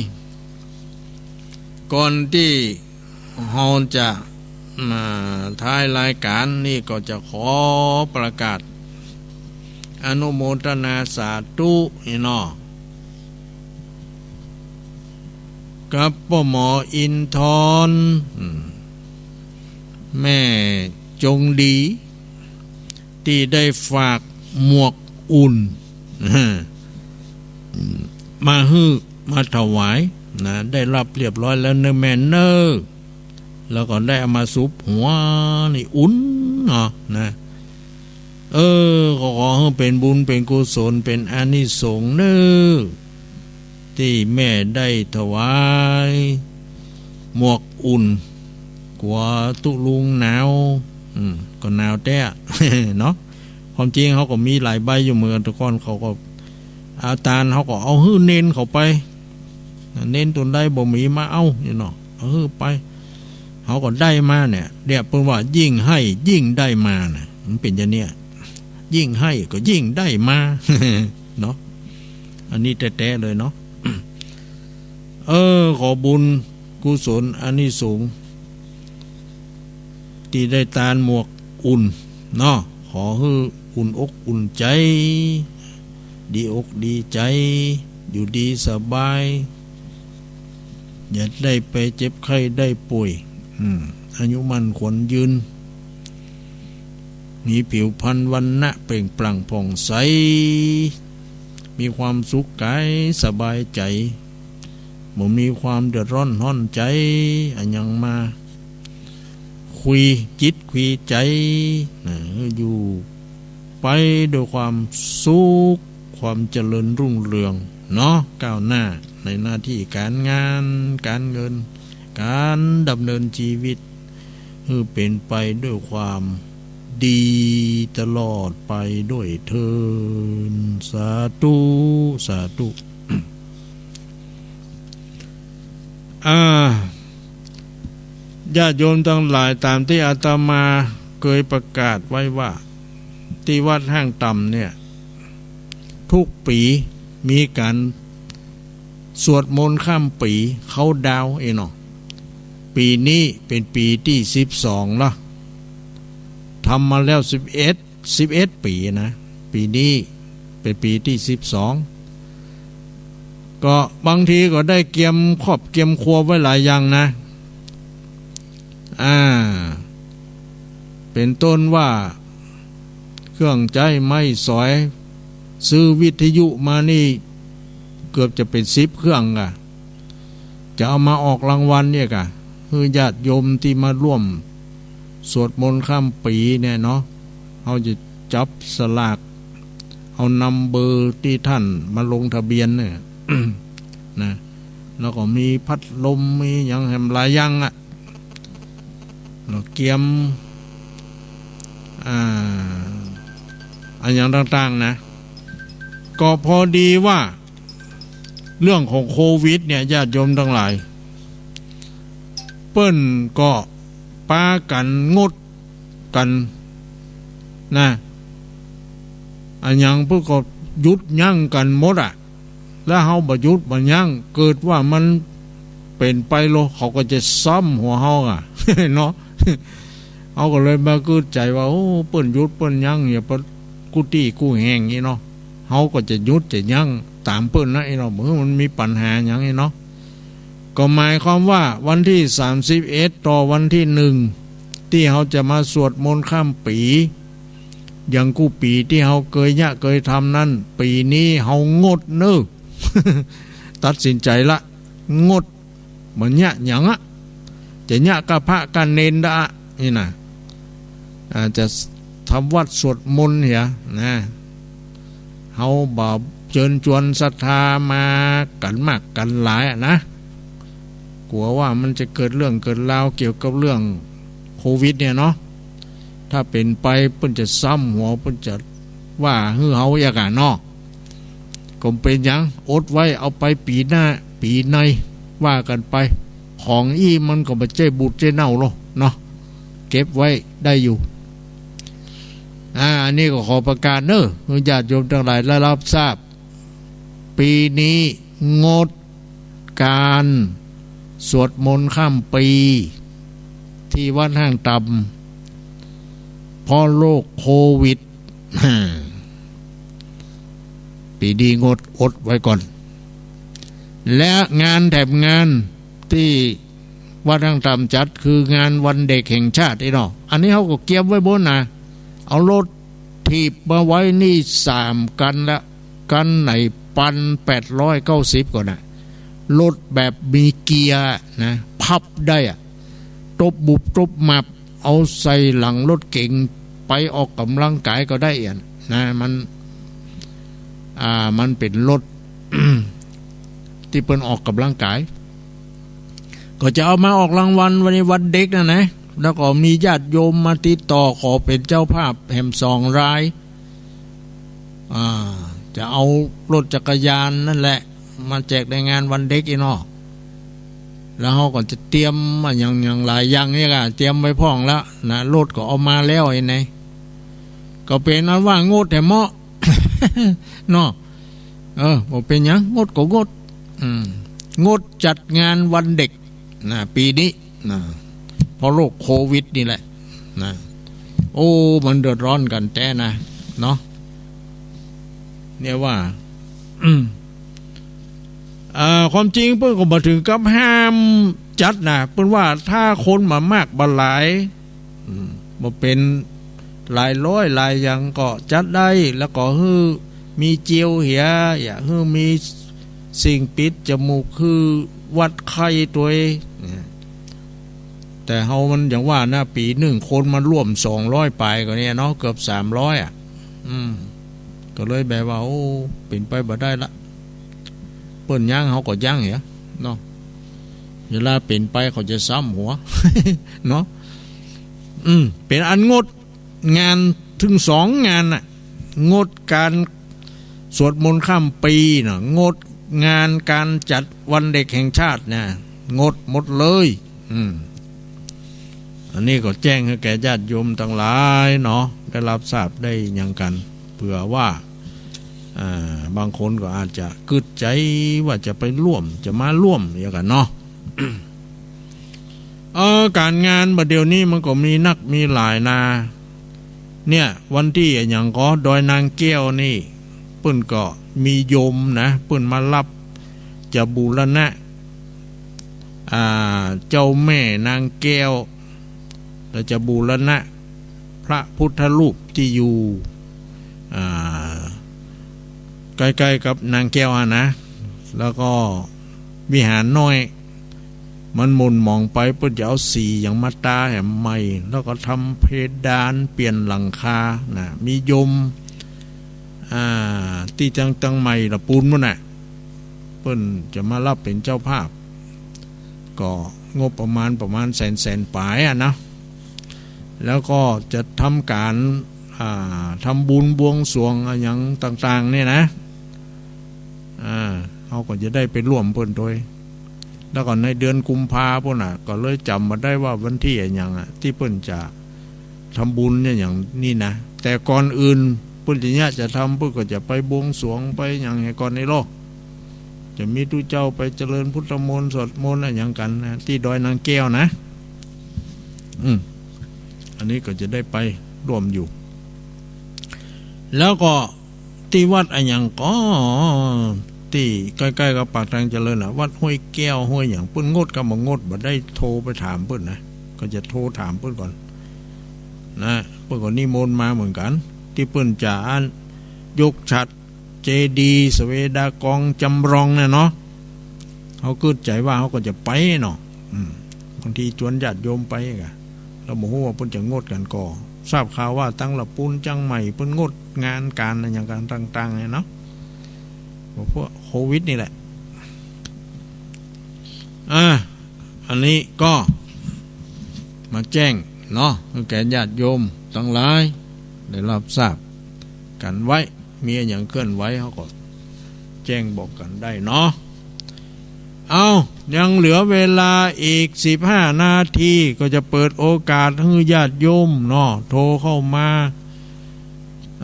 ก่อนตี้เฮาจะมาท้ายรายก๋านนี่ก็จะขอประกาศอนุโมทนาสาธุนี่เนาะ กับป้อหมออินทร์ อืม แม่จงดี ตี้ได้ฝากหมวกอุ่น มาหื้อ มาถวายนะ ได้ฮับเรียบร้อยแล้วเน่อแม่เน่อ แล้วก็ได้เอามาสุบหัวนี่อุ่นเนาะนะ เออ ก็ขอหื้อเป๋นบุญเป๋นกุศลเป๋นอานิสงส์เน่อ ตี้แม่ได้ถวายหมวกอุ่น กั๋วตุ๊ลุงหนาว อืม ก็หนาวแต๊เนาะ ความจริงเฮาก็มีหลายใบอยู่เหมือนกั๋น แต่ก่อนเขาก็ อาต๋านเฮาก็เอาหื้อเณรเขาไป เณรตนใดบ่มีมาเอานี่เนาะ เอาหื้อไป เฮาก็ได้มาเนี่ย เนี่ยเปิ้นว่ายิ่งให้ยิ่งได้มาน่ะ มันเป๋นอย่างเนี้ย ยิ่งให้ก็ยิ่งได้มา เนาะ อันนี้แต๊ๆ เลยเนาะ เออ ขอบุญกุศลอานิสงส์ ตี้ได้ตานหมวกอุ่นเนาะ ขอหื้ออุ่นอกอุ่นใจ๋ ดีอกดีใจ๋ อยู่ดีสบาย อย่าได้ไปเจ็บไข้ได้ป่วย อืม อายุมั่นขวัญยืน มีผิวพรรณวรรณะเปล่งปลั่งผ่องใส มีความสุขก๋ายสบายใจ๋ บ่มีความเดือดร้อนฮ้อนใจ๋ อะหยังมา ขุยจิตขุยใจ๋นะ อยู่ไปด้วยความสุข ความเจริญรุ่งเรืองเนาะ ก้าวหน้าในหน้าตี้ก๋านงาน ก๋านเงิน ก๋านดำเนินจีวิต หื้อเป๋นไปด้วยความดีตลอดไปด้วยเทอญ สาธุ สาธุ อ่า ญาติโยมตังหลาย ต๋ามตี้อาตมาเกยประกาศไว้ว่า ตี้วัดห้างต่ำเนี่ย กู้ปี๋มีก๋านสวดมนต์ข้ามปี๋ เคาน์ดาวน์ เอ้อเนาะ ปี๋นี้เป๋นปี๋ตี้สิบสองละ ทำมาแล้วสิบเอ็ด สิบเอ็ดปี๋นะ ปี๋นี้เป๋นปี๋ตี้สิบสอง ก็บางทีก็ได้เกียมครอบเกียมครัวไว้หลายอย่างนะ อ่า เป๋นต้นว่า เครื่องใจ๊ไม้สอย ซื้อวิทยุมานี่ เกือบจะเป๋นสิบเครื่องก่ะ จะเอามาออกรางวัลเนี่ยก่ะ หื้อญาติโยมตี้มาร่วมสวดมนต์ข้ามปี๋เนี่ยเนาะ เฮาจะจับสลาก เอานำเบอร์ตี้ต้านมาลงทะเบียนเนี่ย นะ แล้วก็มีพัดลม มีหยังแหมหลายอย่างอะ แล้วเกียม อ่า อะหยังต่างๆ นะ ก็พอดีว่า เรื่องของโควิดเนี่ย ญาติโยมตังหลาย เปิ้นก็ปากั๋นงดกั๋นนะ อะหยังเปิ้นก็หยุดยั้งกั๋นหมดอะ แล้วเฮาบ่หยุดบ่ยั้ง เกิดว่ามันเป๋นไปโล เขาก็จะซ้ำหัวเฮาอะ เนาะ เฮาก็เลยมาคิดใจ๋ว่า โอ้ เปิ้นหยุดเปิ้นยั้ง อย่าไปกู้ตี้กู้แฮงอี้เนาะ เฮาก็จะหยุดจะยั้งต๋ามเปิ้นนะ อี้เนาะ บ่หื้อมันมีปัญหาหยังอี้เนาะ ก็หมายความว่าวันตี้สามสิบเอ็ด ต่อวันตี้หนึ่ง ตี้เฮาจะมาสวดมนต์ข้ามปี๋ อย่างกู้ปี๋ตี้เฮาเกยเยียะเกยทำนั้น ปี๋นี้เฮางดเน้อ ตัดสินใจ๋ละ งด บ่เยียะหยังอะ จะเยียะก้าพระก้าเณรละ นี่นะ อ่า จะทำวัตรสวดมนต์เหียนะ เฮาบ่าเจิญจวนศรัทธามากั๋นมากกั๋นหลายอะนะ กั๋วว่ามันจะเกิดเรื่องเกิดราวเกี่ยวกับเรื่องโควิดเนี่ยเนาะ ถ้าเป๋นไปเปิ้นจะซ้ำหัว เปิ้นจะว่าหื้อเฮาอีกอะเนาะ ก็บ่เป๋นหยัง อดไว้ เอาไปปี๋หน้า ปี๋ใน ว่ากั๋นไป ของอี้มันก็บ่ใจ้บูดใจ้เน่าหรอกเนาะ เก็บไว้ได้อยู่ อ่า อันนี้ก็ขอประกาศเน้อ หื้อญาติโยมตังหลายได้ฮับทราบ ปี๋นี้งดก๋านสวดมนต์ข้ามปี๋ตี้วัดห้างต่ำ เพราะโรคโควิด ปี๋นี้งด อดไว้ก่อน และงานแถมงานตี้วัดห้างต่ำจัด คืองานวันเด็กแห่งชาติอี้เนาะ อันนี้เฮาก็เกียมไว้โบ้นนะ เอารถถีบมาไว้นี่สามกั๋นละ กั๋นไหนปันแปดร้อยเก้าสิบก่อนนะ รถแบบมีเกียร์นะ พับได้อะ ตบบุบตบมับ เอาใส่หลังรถเก๋ง ไปออกก๋ำลังกายก็ได้อะนะ มัน อ่า มันเป๋นรถ ตี้เปิ้นออกก๋ำลังกาย ก็จะเอามาออกรางวัลวันนี้วันเด็กนั่นนะ แล้วก็มีญาติโยมมาติดต่อขอเป๋นเจ้าภาพแหมสองราย อ่า จะเอารถจักรยานนั่นแหละ มาแจกในงานวันเด็กอี้เนาะ แล้วเฮาก็จะเตรียมอะหยัง อย่างหลายอย่างเนี่ยก็เตรียมไว้พ่องแล้วนะ รถก็เอามาแล้วไอ้ไหน ก็เป๋นอันว่างดแถมเมาะ เนาะ เออ บ่เป๋นหยัง งดก็งด อืม งดจัดงานวันเด็กนะ ปี๋นี้นะ เพราะโรคโควิดนี่แหละนะ โอ้ มันเดือดร้อนกั๋นแต๊นะ เนาะ เนี่ยว่า อืม อ่า ความจริงเปิ้นก็บ่เถิงกับห้ามจัดนะ เปิ้นว่าถ้าคนบ่มากบ่หลาย อืม บ่เป๋นหลายร้อยหลายอย่างก็จัดได้ แล้วก็หื้อมีเจลเหีย อย่าหื้อมีสิ่งปิดจมูก คือวัดไข้ตวย แต่เฮามันอย่างว่านะ ปี๋นึ่งคนมาร่วมสองร้อยปายก็เนี่ยเนาะ เกือบสามร้อยอะ อืม ก็เลยแบบว่า โอ้ เป๋นไปบ่ได้ละ เปิ้นยั้งเฮาก็ยั้งเหียเนาะ เวลาเป๋นไปเขาจะซ้ำหัว เนาะ อืม เป๋นอันงดงานเถิงสองงานน่ะ งดก๋านสวดมนต์ข้ามปี๋เนาะ งดงานก๋านจัดวันเด็กแห่งชาตินะ งดหมดเลย อืม อันนี้ก็แจ้งหื้อแก่ญาติโยมตังหลายเนาะ ได้ฮับทราบได้หยังกั๋น เผื่อว่า อ่า บางคนก็อาจจะกึ๊ดใจ๋ว่าจะไปร่วม จะมาร่วมอย่างกั๋นเนาะ เออ ก๋านงานบ่าเดี่ยวนี้มันก็มีนักมีหลายนา เนี่ย วันตี้อะหยังก็ดอยนางแก้วนี่ เปิ้นก็มีโยมนะ เปิ้นมาฮับ จะบูรณะ อ่า เจ้าแม่นางแก้ว แล้วจะบูรณะพระพุทธรูปตี้อยู่ อ่า ใก้ๆ กับนางแก้วอะนะ แล้วก็วิหารน้อย มันหม่นหมองไป เปิ้นจะเอาสีหยังมาตาแหมใหม่ แล้วก็ทำเพดาน เปลี่ยนหลังคานะ มีโยม อ่า ตี้จัง จังใหม่ละปูนปู้นน่ะ เปิ้นจะมาฮับเป๋นเจ้าภาพ ก็งบประมาณ ประมาณแสน แสนป๋ายอะนะ แล้วก็จะทำก๋าน อ่า ทำบุญบวงสรวงอะหยังต่างๆ เนี่ยนะ อ่า เฮาก็จะได้ไปร่วมเปิ้นตวย แล้วก็ในเดือนกุมภาปู้นน่ะ ก็เลยจ๋ำบ่ได้ว่าวันตี้อะหยังอะ ตี้เปิ้นจะทำบุญเนี่ยอย่างนี้นะ แต่ก่อนอื่นเปิ้นจะเยียะจะทำ เปิ้นก็จะไปบวงสรวงไปหยังเหียก่อนในโลก จะมีตุ๊เจ้าไปเจริญพุทธมนต์สวดมนต์อะหยังกั๋นนะ ตี้ดอยนางแก้วนะ อืม อันนี้ก็จะได้ไปร่วมอยู่ แล้วก็ ตี้วัดอะหยังก็ ตี้ใก้ๆ กับปากทางเจริญน่ะ วัดห้วยแก้วห้วยหยัง เปิ้นงดกับบ่งด บ่ได้โทรไปถามเปิ้นนะ ก็จะโทรถามเปิ้นก่อนนะ เปิ้นก็นิมนต์มาเหมือนกั๋น ตี้เปิ้นจะอันยกฉัตรเจดีย์สเวดากองจำลองน่ะเนาะ เฮากึ๊ดใจ๋ว่าเฮาก็จะไปเนาะ อืม างทีจวนญาติโยมไปกะ ลาวบ่ฮู้ว่าเปิ้นจะงดกั๋นก่อ ทราบข่าวว่าตังละปูนเจียงใหม่เปิ้นงดงานก๋านอะหยังกั๋นต่างๆ เนี่ยเนาะ เพราะโควิดนี่แหละ อ่า อันนี้ก็มาแจ้งเนาะ หื้อแก่ญาติโยมตังหลายได้รับทราบกั๋นไว้ มีอะหยังเคลื่อนไหวเฮาก็แจ้งบอกกั๋นได้เนาะ เอ้า ยังเหลือเวลาอีกสิบห้านาที ก็จะเปิดโอกาสหื้อญาติโยมเนาะ โทรเข้ามา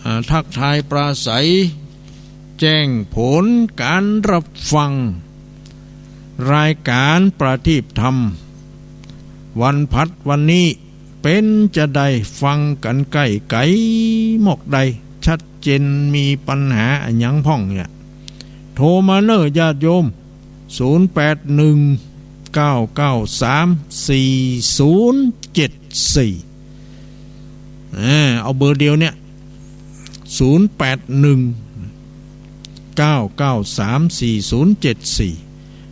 อ่า ทักทายปราศรัย แจ้งผลก๋านรับฟัง รายก๋านประทีปธรรม วันพัดวันนี้ เป๋นจาใด ฟังกั๋นใก้ไก๋หมอกใด ชัดเจน มีปัญหาอะหยังพ่องเนี่ย โทรมาเน่อญาติโยม ศูนย์แปดหนึ่ง เก้าเก้าสาม สี่ศูนย์เจ็ดสี่ อ่า เอาเบอร์เดียวเนี่ย ศูนย์แปดหนึ่ง เก้าเก้าสาม สี่ศูนย์เจ็ดสี่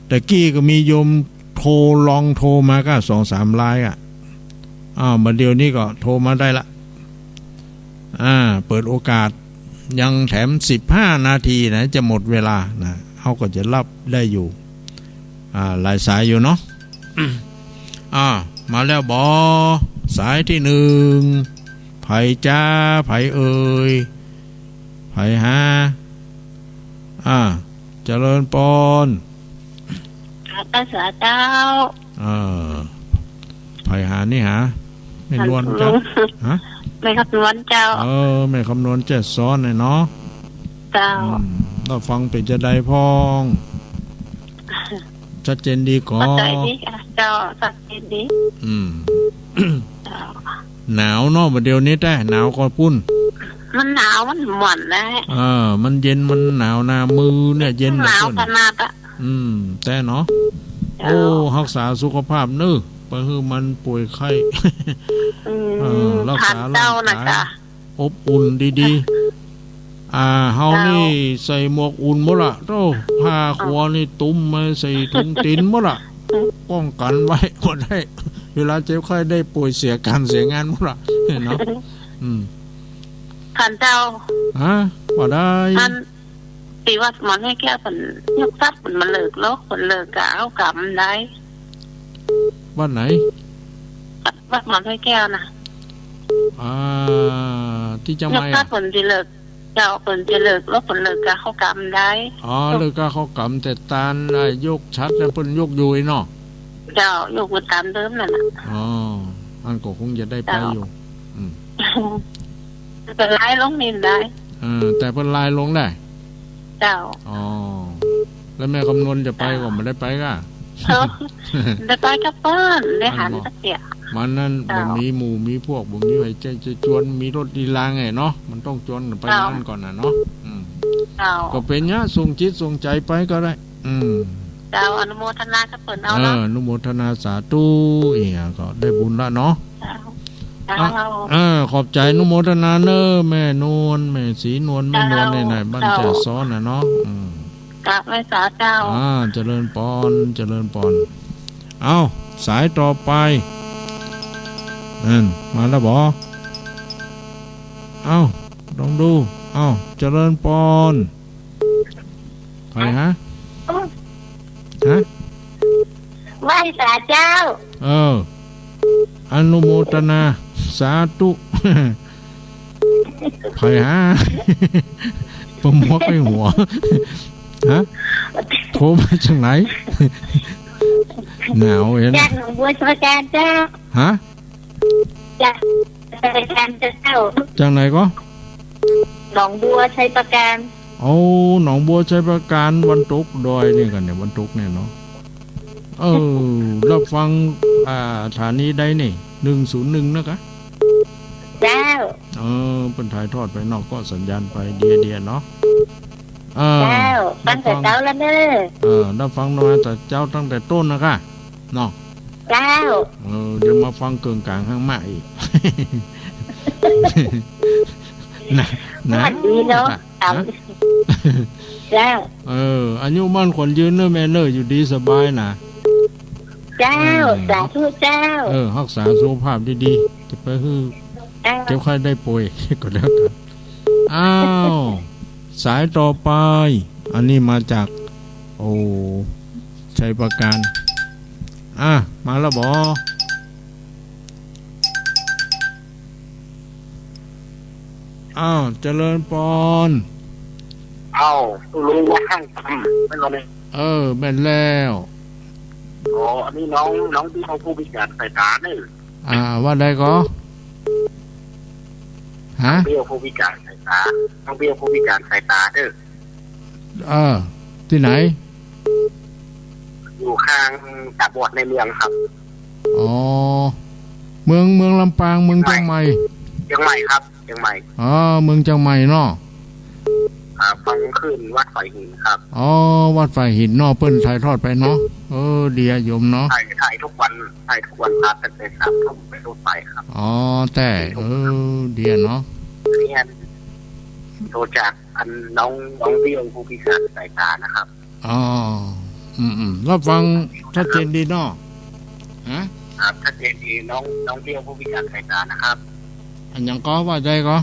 ตะกี้ก็มีโยมโทร ลองโทรมาก็สองสามรายอะ อ้าว บ่าเดี่ยวนี้ก็โทรมาได้ละ อ่า เปิดโอกาส ยังแถมสิบห้านาทีนะ จะหมดเวลานะ เฮาก็จะรับได้อยู่ อ่า หลายสายอยู่เนาะ อ่า มาแล้วบ่ สายตี้หนึ่ง ใผจ๊ะ ใผเอ่ย ใผฮะ อ่า เจริญปอน กราบนมัสก๋านเจ้า เออ ใผฮะนี่ฮะ แม่นวลจ๊ะ ฮัลโหล ฮะ แม่คำนวณเจ้า เออ แม่คำนวณแจ้ซ้อนเนี่ยเนาะ เจ้า อืม แล้วฟังเป๋นจาใดพ่อง ชัดเจนดีก่อ เข้าใจ๋ดีค่ะเจ้า ชัดเจนดี อืม เจ้า หนาวเนาะ บ่าเดี่ยวนี้แต๊ หนาวก่อปุ้น มันหนาว มันหม่อนนะ เออ มันเย็น มันหนาวนา มือเนี่ยเย็น หนาว เปิ้น ขนาดอะ อืม แต๊เนาะ เจ้า โอ้ ฮักษาสุขภาพเน่อ บ่หื้อมันป่วยไข้ อืม เออ ฮักษา เจ้า ร่างกาย นะจ๊ะ อบอุ่นดีๆ อ่า เฮา เจ้า นี่ใส่หมวกอุ่นหมดละ โธ่ ผ้าครัวนี่ตุ้มมาใส่ถุงตี๋นหมดละ อืม ป้องกั๋นไว้บ่ได้ เวลาเจ็บไข้ได้ป่วยเสียก๋านเสียงานหมดละ เนาะ อืม ท่านเจ้า ฮะ ว่าได้ อัน ตี้วัดหมอน้อยแก้วเปิ้นยกทรัพย์เปิ้นบ่าเลิกหรอก เปิ้นเลิกกาเข้ากรรมได้ วัดไหน วัดหมอน้อยแก้วนะ อ่า ตี้เจียงใหม่อะ ยกทรัพย์เปิ้นจะเลิก เจ้า เปิ้นจะเลิก แล้วเปิ้นเลิกกาเข้ากรรมได้ อ๋อ เลิกกาเข้ากรรม แต่ตาน อ่า ยกฉัตรเนี่ยเปิ้นยกอยู่เนาะ เจ้า ยกอยู่ต๋ามเดิมนั่นน่ะ อ๋อ อันก็คงจะได้ไปอยู่ เจ้า อืม เปิ้นลายลงนี่ได้ เออ แต่เปิ้นลายลงได้ เจ้า อ๋อ แล้วแม่คำนวณจะไปก็บ่ได้ไปก้า เออ ได้ไปกับเปิ้น ได้หันสักเตื้อ มันนั้น เจ้า บ่มีหมู่มีพวก บ่มีใผจะ จะจวน มีรถลีลาไงเนาะ มันต้องจวนกั๋นไป เจ้า นั้นก่อนน่ะเนาะ อืม เจ้า ก็เป๋นเนี้ย ส่งจิตส่งใจ๋ไปก็ได้ อืม เจ้า อนุโมทนากับเปิ้นเอาเนาะ เออ อนุโมทนาสาธุอีกอ่ะ ก็ได้บุญละเนาะ เจ้า อ่ะ เจ้า เออ ขอบใจ๋อนุโมทนาเน่อ แม่นวล แม่ศรีนวล แม่นวล เจ้า เนี่ยนะ บ้าน เจ้า แจ้ซ้อนน่ะเนาะ อืม กราบไหว้สาเจ้า อ่า เจริญปอน เจริญปอน เอ้า สายต่อไป นั่น มาแล้วบ่ เอ้า ลองดู เอ้า เจริญปอน ใผฮะ ฮะ ไหว้สาเจ้า เออ อนุโมทนา สาธุ ใผฮะ ปะหมวกไปหัว ฮะ โทรมาจากไหน หนาวเห็น จากหนองบัวชัยปราการเจ้า ฮะ จากชัยปราการเจ้า จากไหนก็ หนองบัวชัยปราการ โอ้ หนองบัวชัยปราการ วันตกดอยนี่กั๋นเนี่ย วันตกเนี่ยเนาะ เออ รับฟัง อ่า สถานีใดนี่ หนึ่งศูนย์หนึ่ง นะกะ เจ้า เออ เปิ้นถ่ายทอดไปนอกก็สัญญาณไปเดียๆ เนาะ เออ เจ้า ฟังแต่เจ๊าแล้วเน่อ เออ รับฟังมาแต่เจ๊าตั้งแต่ต้นนะก้า เนาะ เจ้า เออ เดี๋ยวมาฟังเกิ่งก๋างห้างมะอีก นะ นะ สวัสดีเนาะ ฮะ เจ้า เออ อายุมั่นขวัญยืนเน่อแม่เน่อ อยู่ดีสบายนะ เจ้า เออ สาธุเจ้า เออ ฮักษาสุขภาพดีๆ จะไปหื้อ เจ้า เจ็บไข้ได้ป่วย ก็แล้วกั๋น อ้าว สายต่อไป อันนี้มาจาก โอ้ ชัยปราการ อ่ะ มาแล้วบ่ อ้าว เจริญปอน อ้าว ลุงว่าห้างกำ แม่นบ่เนี่ย เออ แม่นแล้ว อ๋อ อันนี้น้อง น้องเบี้ยวผู้พิการสายตาเน่อ อ่า ว่าใดก่อ ฮะ เบี้ยวผู้พิการสายตา น้องเบี้ยวผู้พิการสายตาเน่อ เออ ตี้ไหน อยู่ข้างตาบอดในเมืองครับ อ๋อ เมือง เมืองลำปาง เมืองเจียงใหม่ เจียงใหม่ครับ เจียงใหม่ อ๋อ เมืองเจียงใหม่เนาะ อ่า ฟังขึ้นวัดฝายหินครับ อ๋อ วัดฝายหินเนาะ เปิ้นถ่ายทอดไปเนาะ เออ ดีอะโยมเนาะ ถ่าย ถ่ายทุกวัน ถ่ายทุกวันพระตั้งแต่สามทุ่มเป็นต้นไปครับ อ๋อ แต่ เออ ดีอะเนาะ เนี่ย โทรจากอันน้อง น้องเบี้ยวผู้พิการสายตานะครับ อ๋อ อืมๆ รับฟังชัดเจนดีเนาะ ฮะ ครับ ชัดเจนดี น้อง น้องเบี้ยวผู้พิการสายตานะครับ อะหยังก่อ ว่าใดก่อ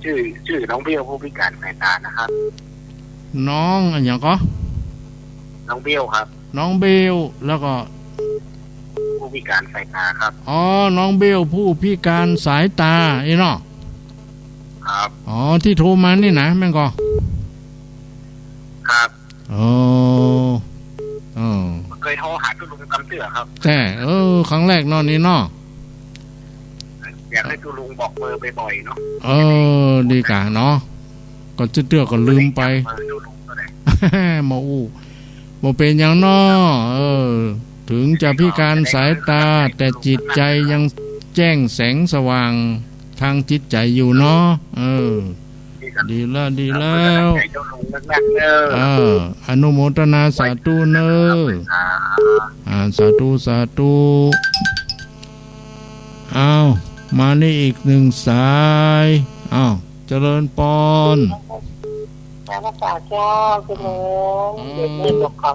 จื้อ จื้อน้องเบี้ยวผู้พิการสายตานะครับ น้องอะหยังก่อ น้องเบี้ยวครับ น้องเบี้ยว แล้วก็ ผู้พิการสายตาครับ อ๋อ น้องเบี้ยวผู้พิการสายตา อี้เนาะ ครับ อ๋อ ตี้โทรมานี่นะ แม่นก่อ ครับ อ๋อ อ๋อ บ่เกยโทรหาตุ๊ลุงกำเตื้อครับ แต่ เออ ครั้งแรกเนาะนี่เนาะ อยากหื้อตุ๊ลุงบอกเบอร์บ่อยๆ เนาะ เออ ดีก่าเนาะ ก็จะเตื้อก็ลืมไป เบอร์ตุ๊ลุงก็ได้ มาอู้ บ่เป๋นหยังเนาะ เออ ถึงจะพิการสายตา แต่จิตใจ๋ยังแจ้งแสงสว่างทางจิตใจ๋อยู่เนาะ เออ ดีแล้ว ดีแล้ว เออ อนุโมทนาสาธุเน่อ อ่า สาธุ สาธุ อ้าว มานี่อีกหนึ่งสาย อ้าว เจริญปอน เจ้าพระเจ้า คุณลุง อืม เดี๋ยวนี้บอกขอ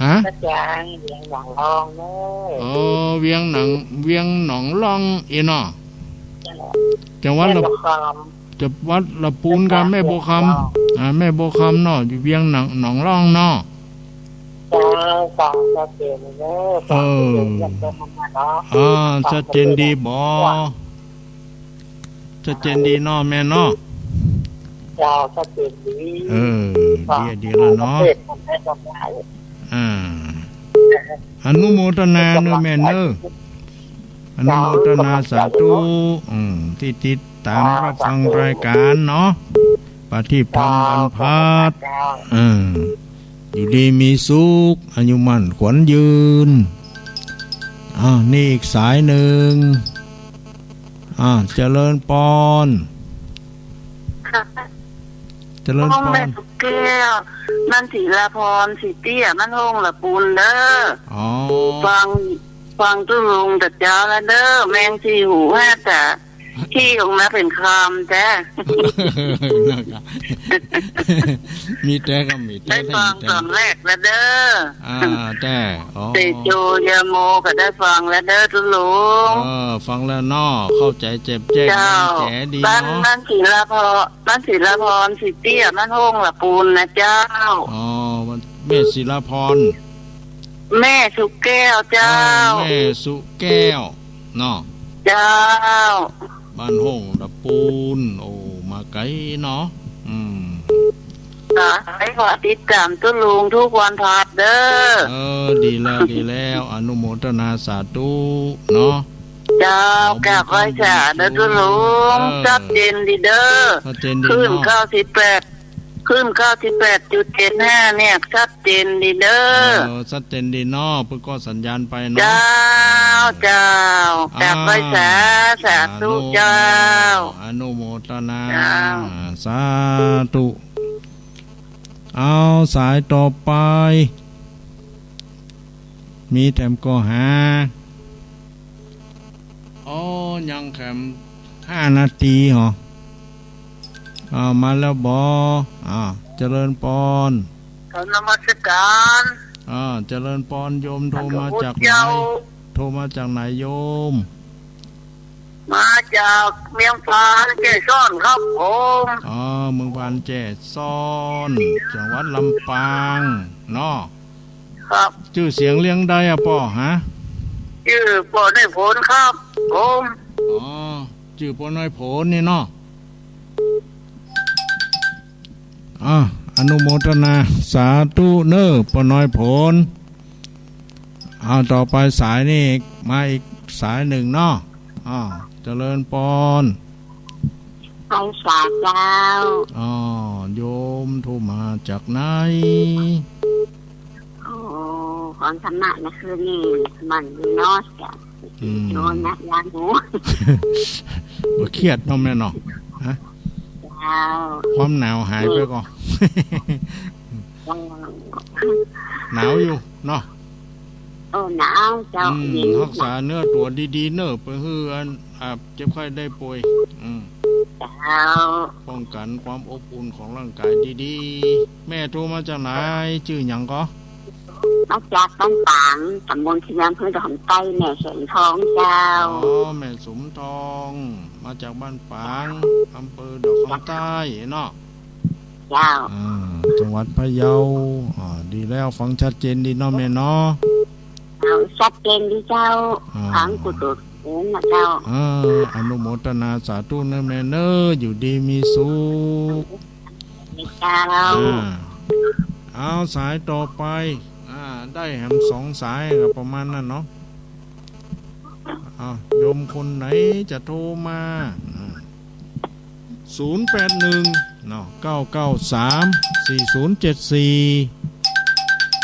ฮะ พระอาจ๋ารย์ เวียงหนองล่องเน่อ อ๋อ เวียงหนอง เวียงหนองล่อง อี้เนาะ จังหวัดละ แม่บัวคำ จังหวัดละปูนกับแม่บัวคำ อ่า แม่บัวคำเนาะ อยู่เวียงหนอง หนองล่องเนาะ เจ้า ฟังชัดเจนเน่อ เออ ฟังชัดเจนเนาะ อ่า ชัดเจนดีบ่ ชัดเจนดีเนาะแม่เนาะ เจ้า ชัดเจนดี เออ ดี ดีแล้วเนาะ อ่า อนุโมทนาเน่อแม่เน่อ อนุโมทนาสาธุ อืม ตี้ติดต๋ามรับฟังรายก๋านเนาะ ประทีปธรรมวันพฤหัส เออ อยู่ดีมีสุข อายุมั่นขวัญยืน อ้าว นี่อีกสายหนึ่ง อ่า เจริญปอน ค่ะ เจริญปอน แม่สุแก้ว บ้านศิลาพร สีเตี้ย บ้านโฮ่งละปูนเน่อ อ๋อ ฟัง ฟังตุ๊ลุงแต่เจ๊าแล้วเน่อ แมงสี่หูห้าต๋า ขี้ออกมาเป๋นครามแต๊ มีแต๊ก็มีแต๊ ได้ฟัง ได้ยินแต๊ ต๋อนแรกแล้วเน่อ อ่า แต๊ อ๋อ เตโชยาโมก็ได้ฟังแล้วเน่อตุ๊ลุง เออ ฟังแล้วเนาะ เข้าใจ๋แจ่มแจ้ง เจ้า แจ่มแจ๋ดีเนาะ บ้าน บ้านศิลาพร บ้านศิลาพร สีเตี้ย บ้านโฮ่งละปูนนะเจ้า อ๋อ แม่ศิลาพร แม่สุแก้วเจ้า อ๋อ แม่สุแก้วเนาะ เจ้า บ้านโฮ่งละปูน โอ้ มาไก๋เนาะ อืม ค่ะ ให้ขอติดต๋ามตุ๊ลุงทุกวันพฤหัสเน่อ เออ ดีแล้ว ดีแล้ว อนุโมทนาสาธุเนาะ เจ้า ขอบุญ กราบไหว้สาเน่อตุ๊ลุง เออ ชัดเจนดีเน่อ ชัดเจนดีเนาะ คลื่นเก้าสิบแปด คลื่นเก้าสิบแปดจุดเจ็ดห้าเนี่ย ชัดเจนดีเน่อ เออ ชัดเจนดีเนาะ เปิ้นก็สัญญาณไปเนาะ เจ้า เจ้า กราบไหว้สา อ่า สาธุ สาธุ เจ้า อนุโมทนา เจ้า สาธุ อ้าว สายต่อไป มีแถมก่อหา อ๋อ ยังแถมห้านาทีเหรอ อ่า มาแล้วบ่ อ่า เจริญปอน กราบนมัสก๋าน อ่า เจริญปอน โยมโทรมาจากไหน เจ้า โทรมาจากไหนโยม มาจากเมืองพานแจ้ซ้อนครับผม อ๋อ เมืองพานแจ้ซ้อน จังหวัดลำปางเนาะ ครับ จื้อเสียงเรียงใดอะป้อฮะ จื้อป้อน้อยผลครับผม อ๋อ จื้อป้อน้อยผลนี่เนาะ อ่ะ อนุโมทนาสาธุเน้อป้อน้อยผล เอาต่อไปสายนี่อีก มาอีกสายหนึ่งเนาะ อ่า เจริญปอน พรรษาเจ้า อ๋อ โยมโทรมาจากไหน โอ้ ฟังธรรมะเมื่อคืนนี่มันดีเนาะเจ้า อืม โยมนะ ยังหู บ่เครียดเนาะแม่เนาะ ฮะ เจ้า ความหนาวหายไปก่อ เจ้า หนาวอยู่เนาะ โอ้ หนาวเจ้า อืม เย็น ฮักษาเนื้อตั๋วดีๆ เน้อ ไปหื้ออัน อ่า เจ็บไข้ได้ป่วย อืม เจ้า ป้องกันความอบอุ่นของร่างกายดีๆ แม่โทรมาจากไหน จื้อหยังก่อ มาจากบ้านปาง ตำบลเชียง อำเภอดอกคำใต้ แม่สมทองเจ้า อ๋อ แม่สมทอง มาจากบ้านปาง อำเภอดอกคำใต้เนาะ เจ้า อ่า จังหวัดพะเยา อ่า ดีแล้ว ฟังชัดเจนดีเนาะแม่เนาะ เอา ชัดเจนดีเจ้า อ่า ฟังกูตัวเองนะเจ้า อ่า อนุโมทนาสาธุเน้อแม่เน้อ อยู่ดีมีสุข เจ้า อ่า เอาสายต่อไป อ่า ได้แหมสองสายก็ประมาณนั้นเนาะ เอา โยมคนไหนจะโทรมา อ่า ศูนย์แปดหนึ่ง เนาะ เก้าเก้าสาม สี่ศูนย์เจ็ดสี่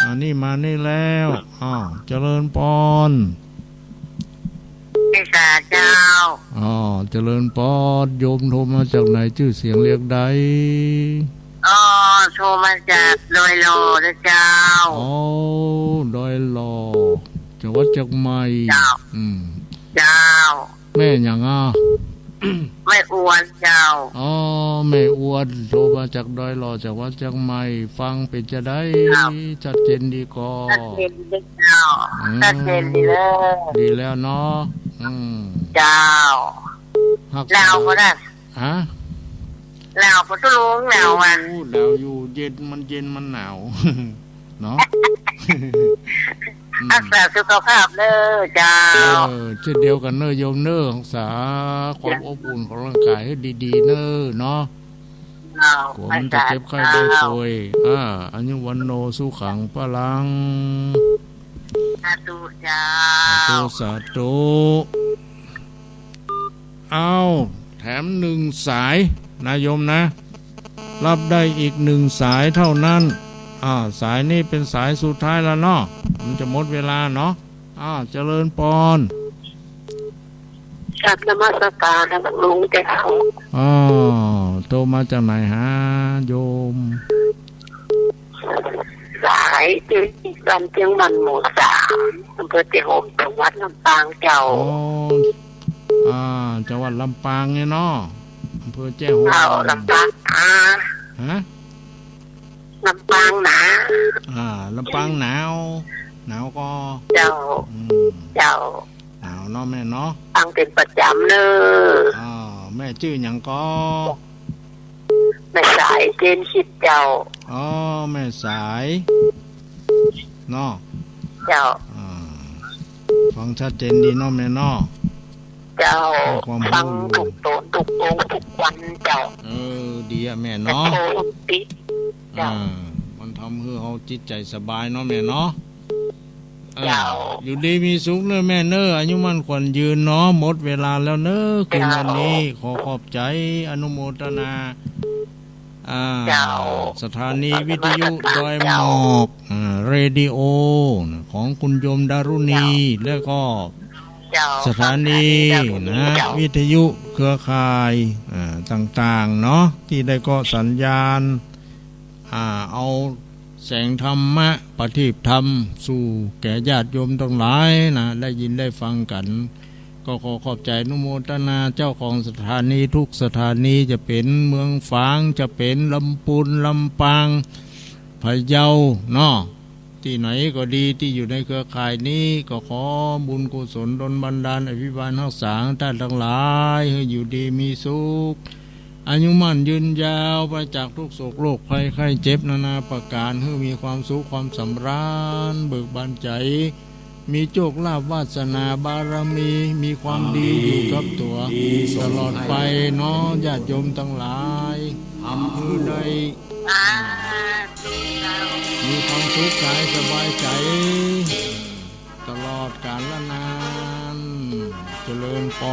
อันนี้มานี่แล้ว อ้าว เจริญปอน เมษาเจ้า อ๋อ เจริญปอน โยมโทรมาจากไหน จื้อเสียงเรียงใด อ๋อ โทรมาจากดอยหล่อนะเจ้า อ๋อ ดอยหล่อ จังหวัดเจียงใหม่ เจ้า อืม เจ้า แม่หยังอ่ะ แม่อวนเจ้า อ๋อ แม่อวน โทรมาจากดอยหล่อ จังหวัดเจียงใหม่ ฟังเป๋นจาใด ครับ ชัดเจนดีก่อ ชัดเจนดีเจ้า อืม ชัดเจนดีเลย ดีแล้วเนาะ อืม เจ้า ฮักษา หนาวก่อได้ ฮะ หนาวก่อตุ๊ลุง หนาวอ่ะ โอ้ หนาวอยู่ เย็น มันเย็น มันหนาว เนาะ อืม ฮักษาสุขภาพเน้อเจ้า เออ เจ้นเดียวกั๋นเน้อโยมเน้อ ฮักษาความอบอุ่นของร่างกายหื้อดีๆ เน้อเนาะ เจ้า กลัวมันจะเจ็บไข้ได้ป่วย เจ้า อ่า อายุวัณโณสุขังพลัง สาธุเจ้า สาธุ สาธุ เอา แถมหนึ่งสายนะโยมนะ รับได้อีกหนึ่งสายเท่านั้น อ่า สายนี้เป๋นสายสุดท้ายแล้วเนาะ มันจะหมดเวลาเนาะ อ่า เจริญปอน กราบนมัสการหลวงเจ้า อ่า โทรมาจากไหนฮะโยม สายเจียง บ้านเจียงมัน หมู่สาม อำเภอแจ้ห่ม จังหวัดลำปางเจ้า อ๋อ อ่า จังหวัดลำปางเนี่ยเนาะ อำเภอแจ้ห่ม เจ้า ลำปาง อ่า ฮะ ลำปางหนาว อ่า ลำปางหนาว หนาวก่อ เจ้า อืม เจ้า หนาวเนาะแม่เนาะ ฟังเป๋นประจ๋ำเน้อ อ่า แม่จื้อหยังก่อ แม่สาย เจนสิทธิ์เจ้า อ๋อ แม่สาย เนาะ เจ้า อ่า ฟังชัดเจนดีเนาะแม่เนาะ เจ้า ให้ความรู้อยู่ ฟังกู้โตนกู้โกงกู้วันเจ้า เออ ดีอะแม่เนาะ โทรติด เจ้า อ่า มันทำหื้อเฮาจิตใจ๋สบายเนาะแม่เนาะ เออ เจ้า อยู่ดีมีสุขเน้อแม่เน้อ อายุมั่นขวัญยืนเนาะ หมดเวลาแล้วเน้อ คืนวันนี้ เจ้า ขอขอบใจ๋ อนุโมทนา อ่า เจ้า สถานีวิทยุดอยหมอก อ่า เรดิโอ ของคุณโยมดารุณี เจ้า แล้วก็ เจ้า สถานี สถานีดารุณี นะ เจ้า วิทยุเครือข่าย อ่า ต่างๆ เนาะ ตี้ได้เกาะสัญญาณ อ่า เอาแสงธรรมะ ประทีปธรรม สู่แก่ญาติโยมตังหลายนะ ได้ยินได้ฟังกั๋น ก็ขอขอบใจ๋อนุโมทนาเจ้าของสถานีทุกสถานี จะเป๋นเมืองฝาง จะเป๋นลำปูน ลำปาง พะเยาเนาะ ตี้ไหนก็ดีตี้อยู่ในเครือข่ายนี้ ก็ขอบุญกุศลดลบันดาลอภิบาลฮักษาต้านตังหลาย หื้ออยู่ดีมีสุข อายุมั่นยืนยาว ปราศจากทุกข์โศกโรคภัยไข้เจ็บนานาประก๋าน หื้อมีความสุขความสำราญ เบิกบานใจ๋ มีโชคลาภวาสนาบารมี มีความดีอยู่กับตั๋ว ตลอดไปเนาะ ญาติโยมตังหลาย หื้อได้ มีความสุขก๋ายสบายใจ๋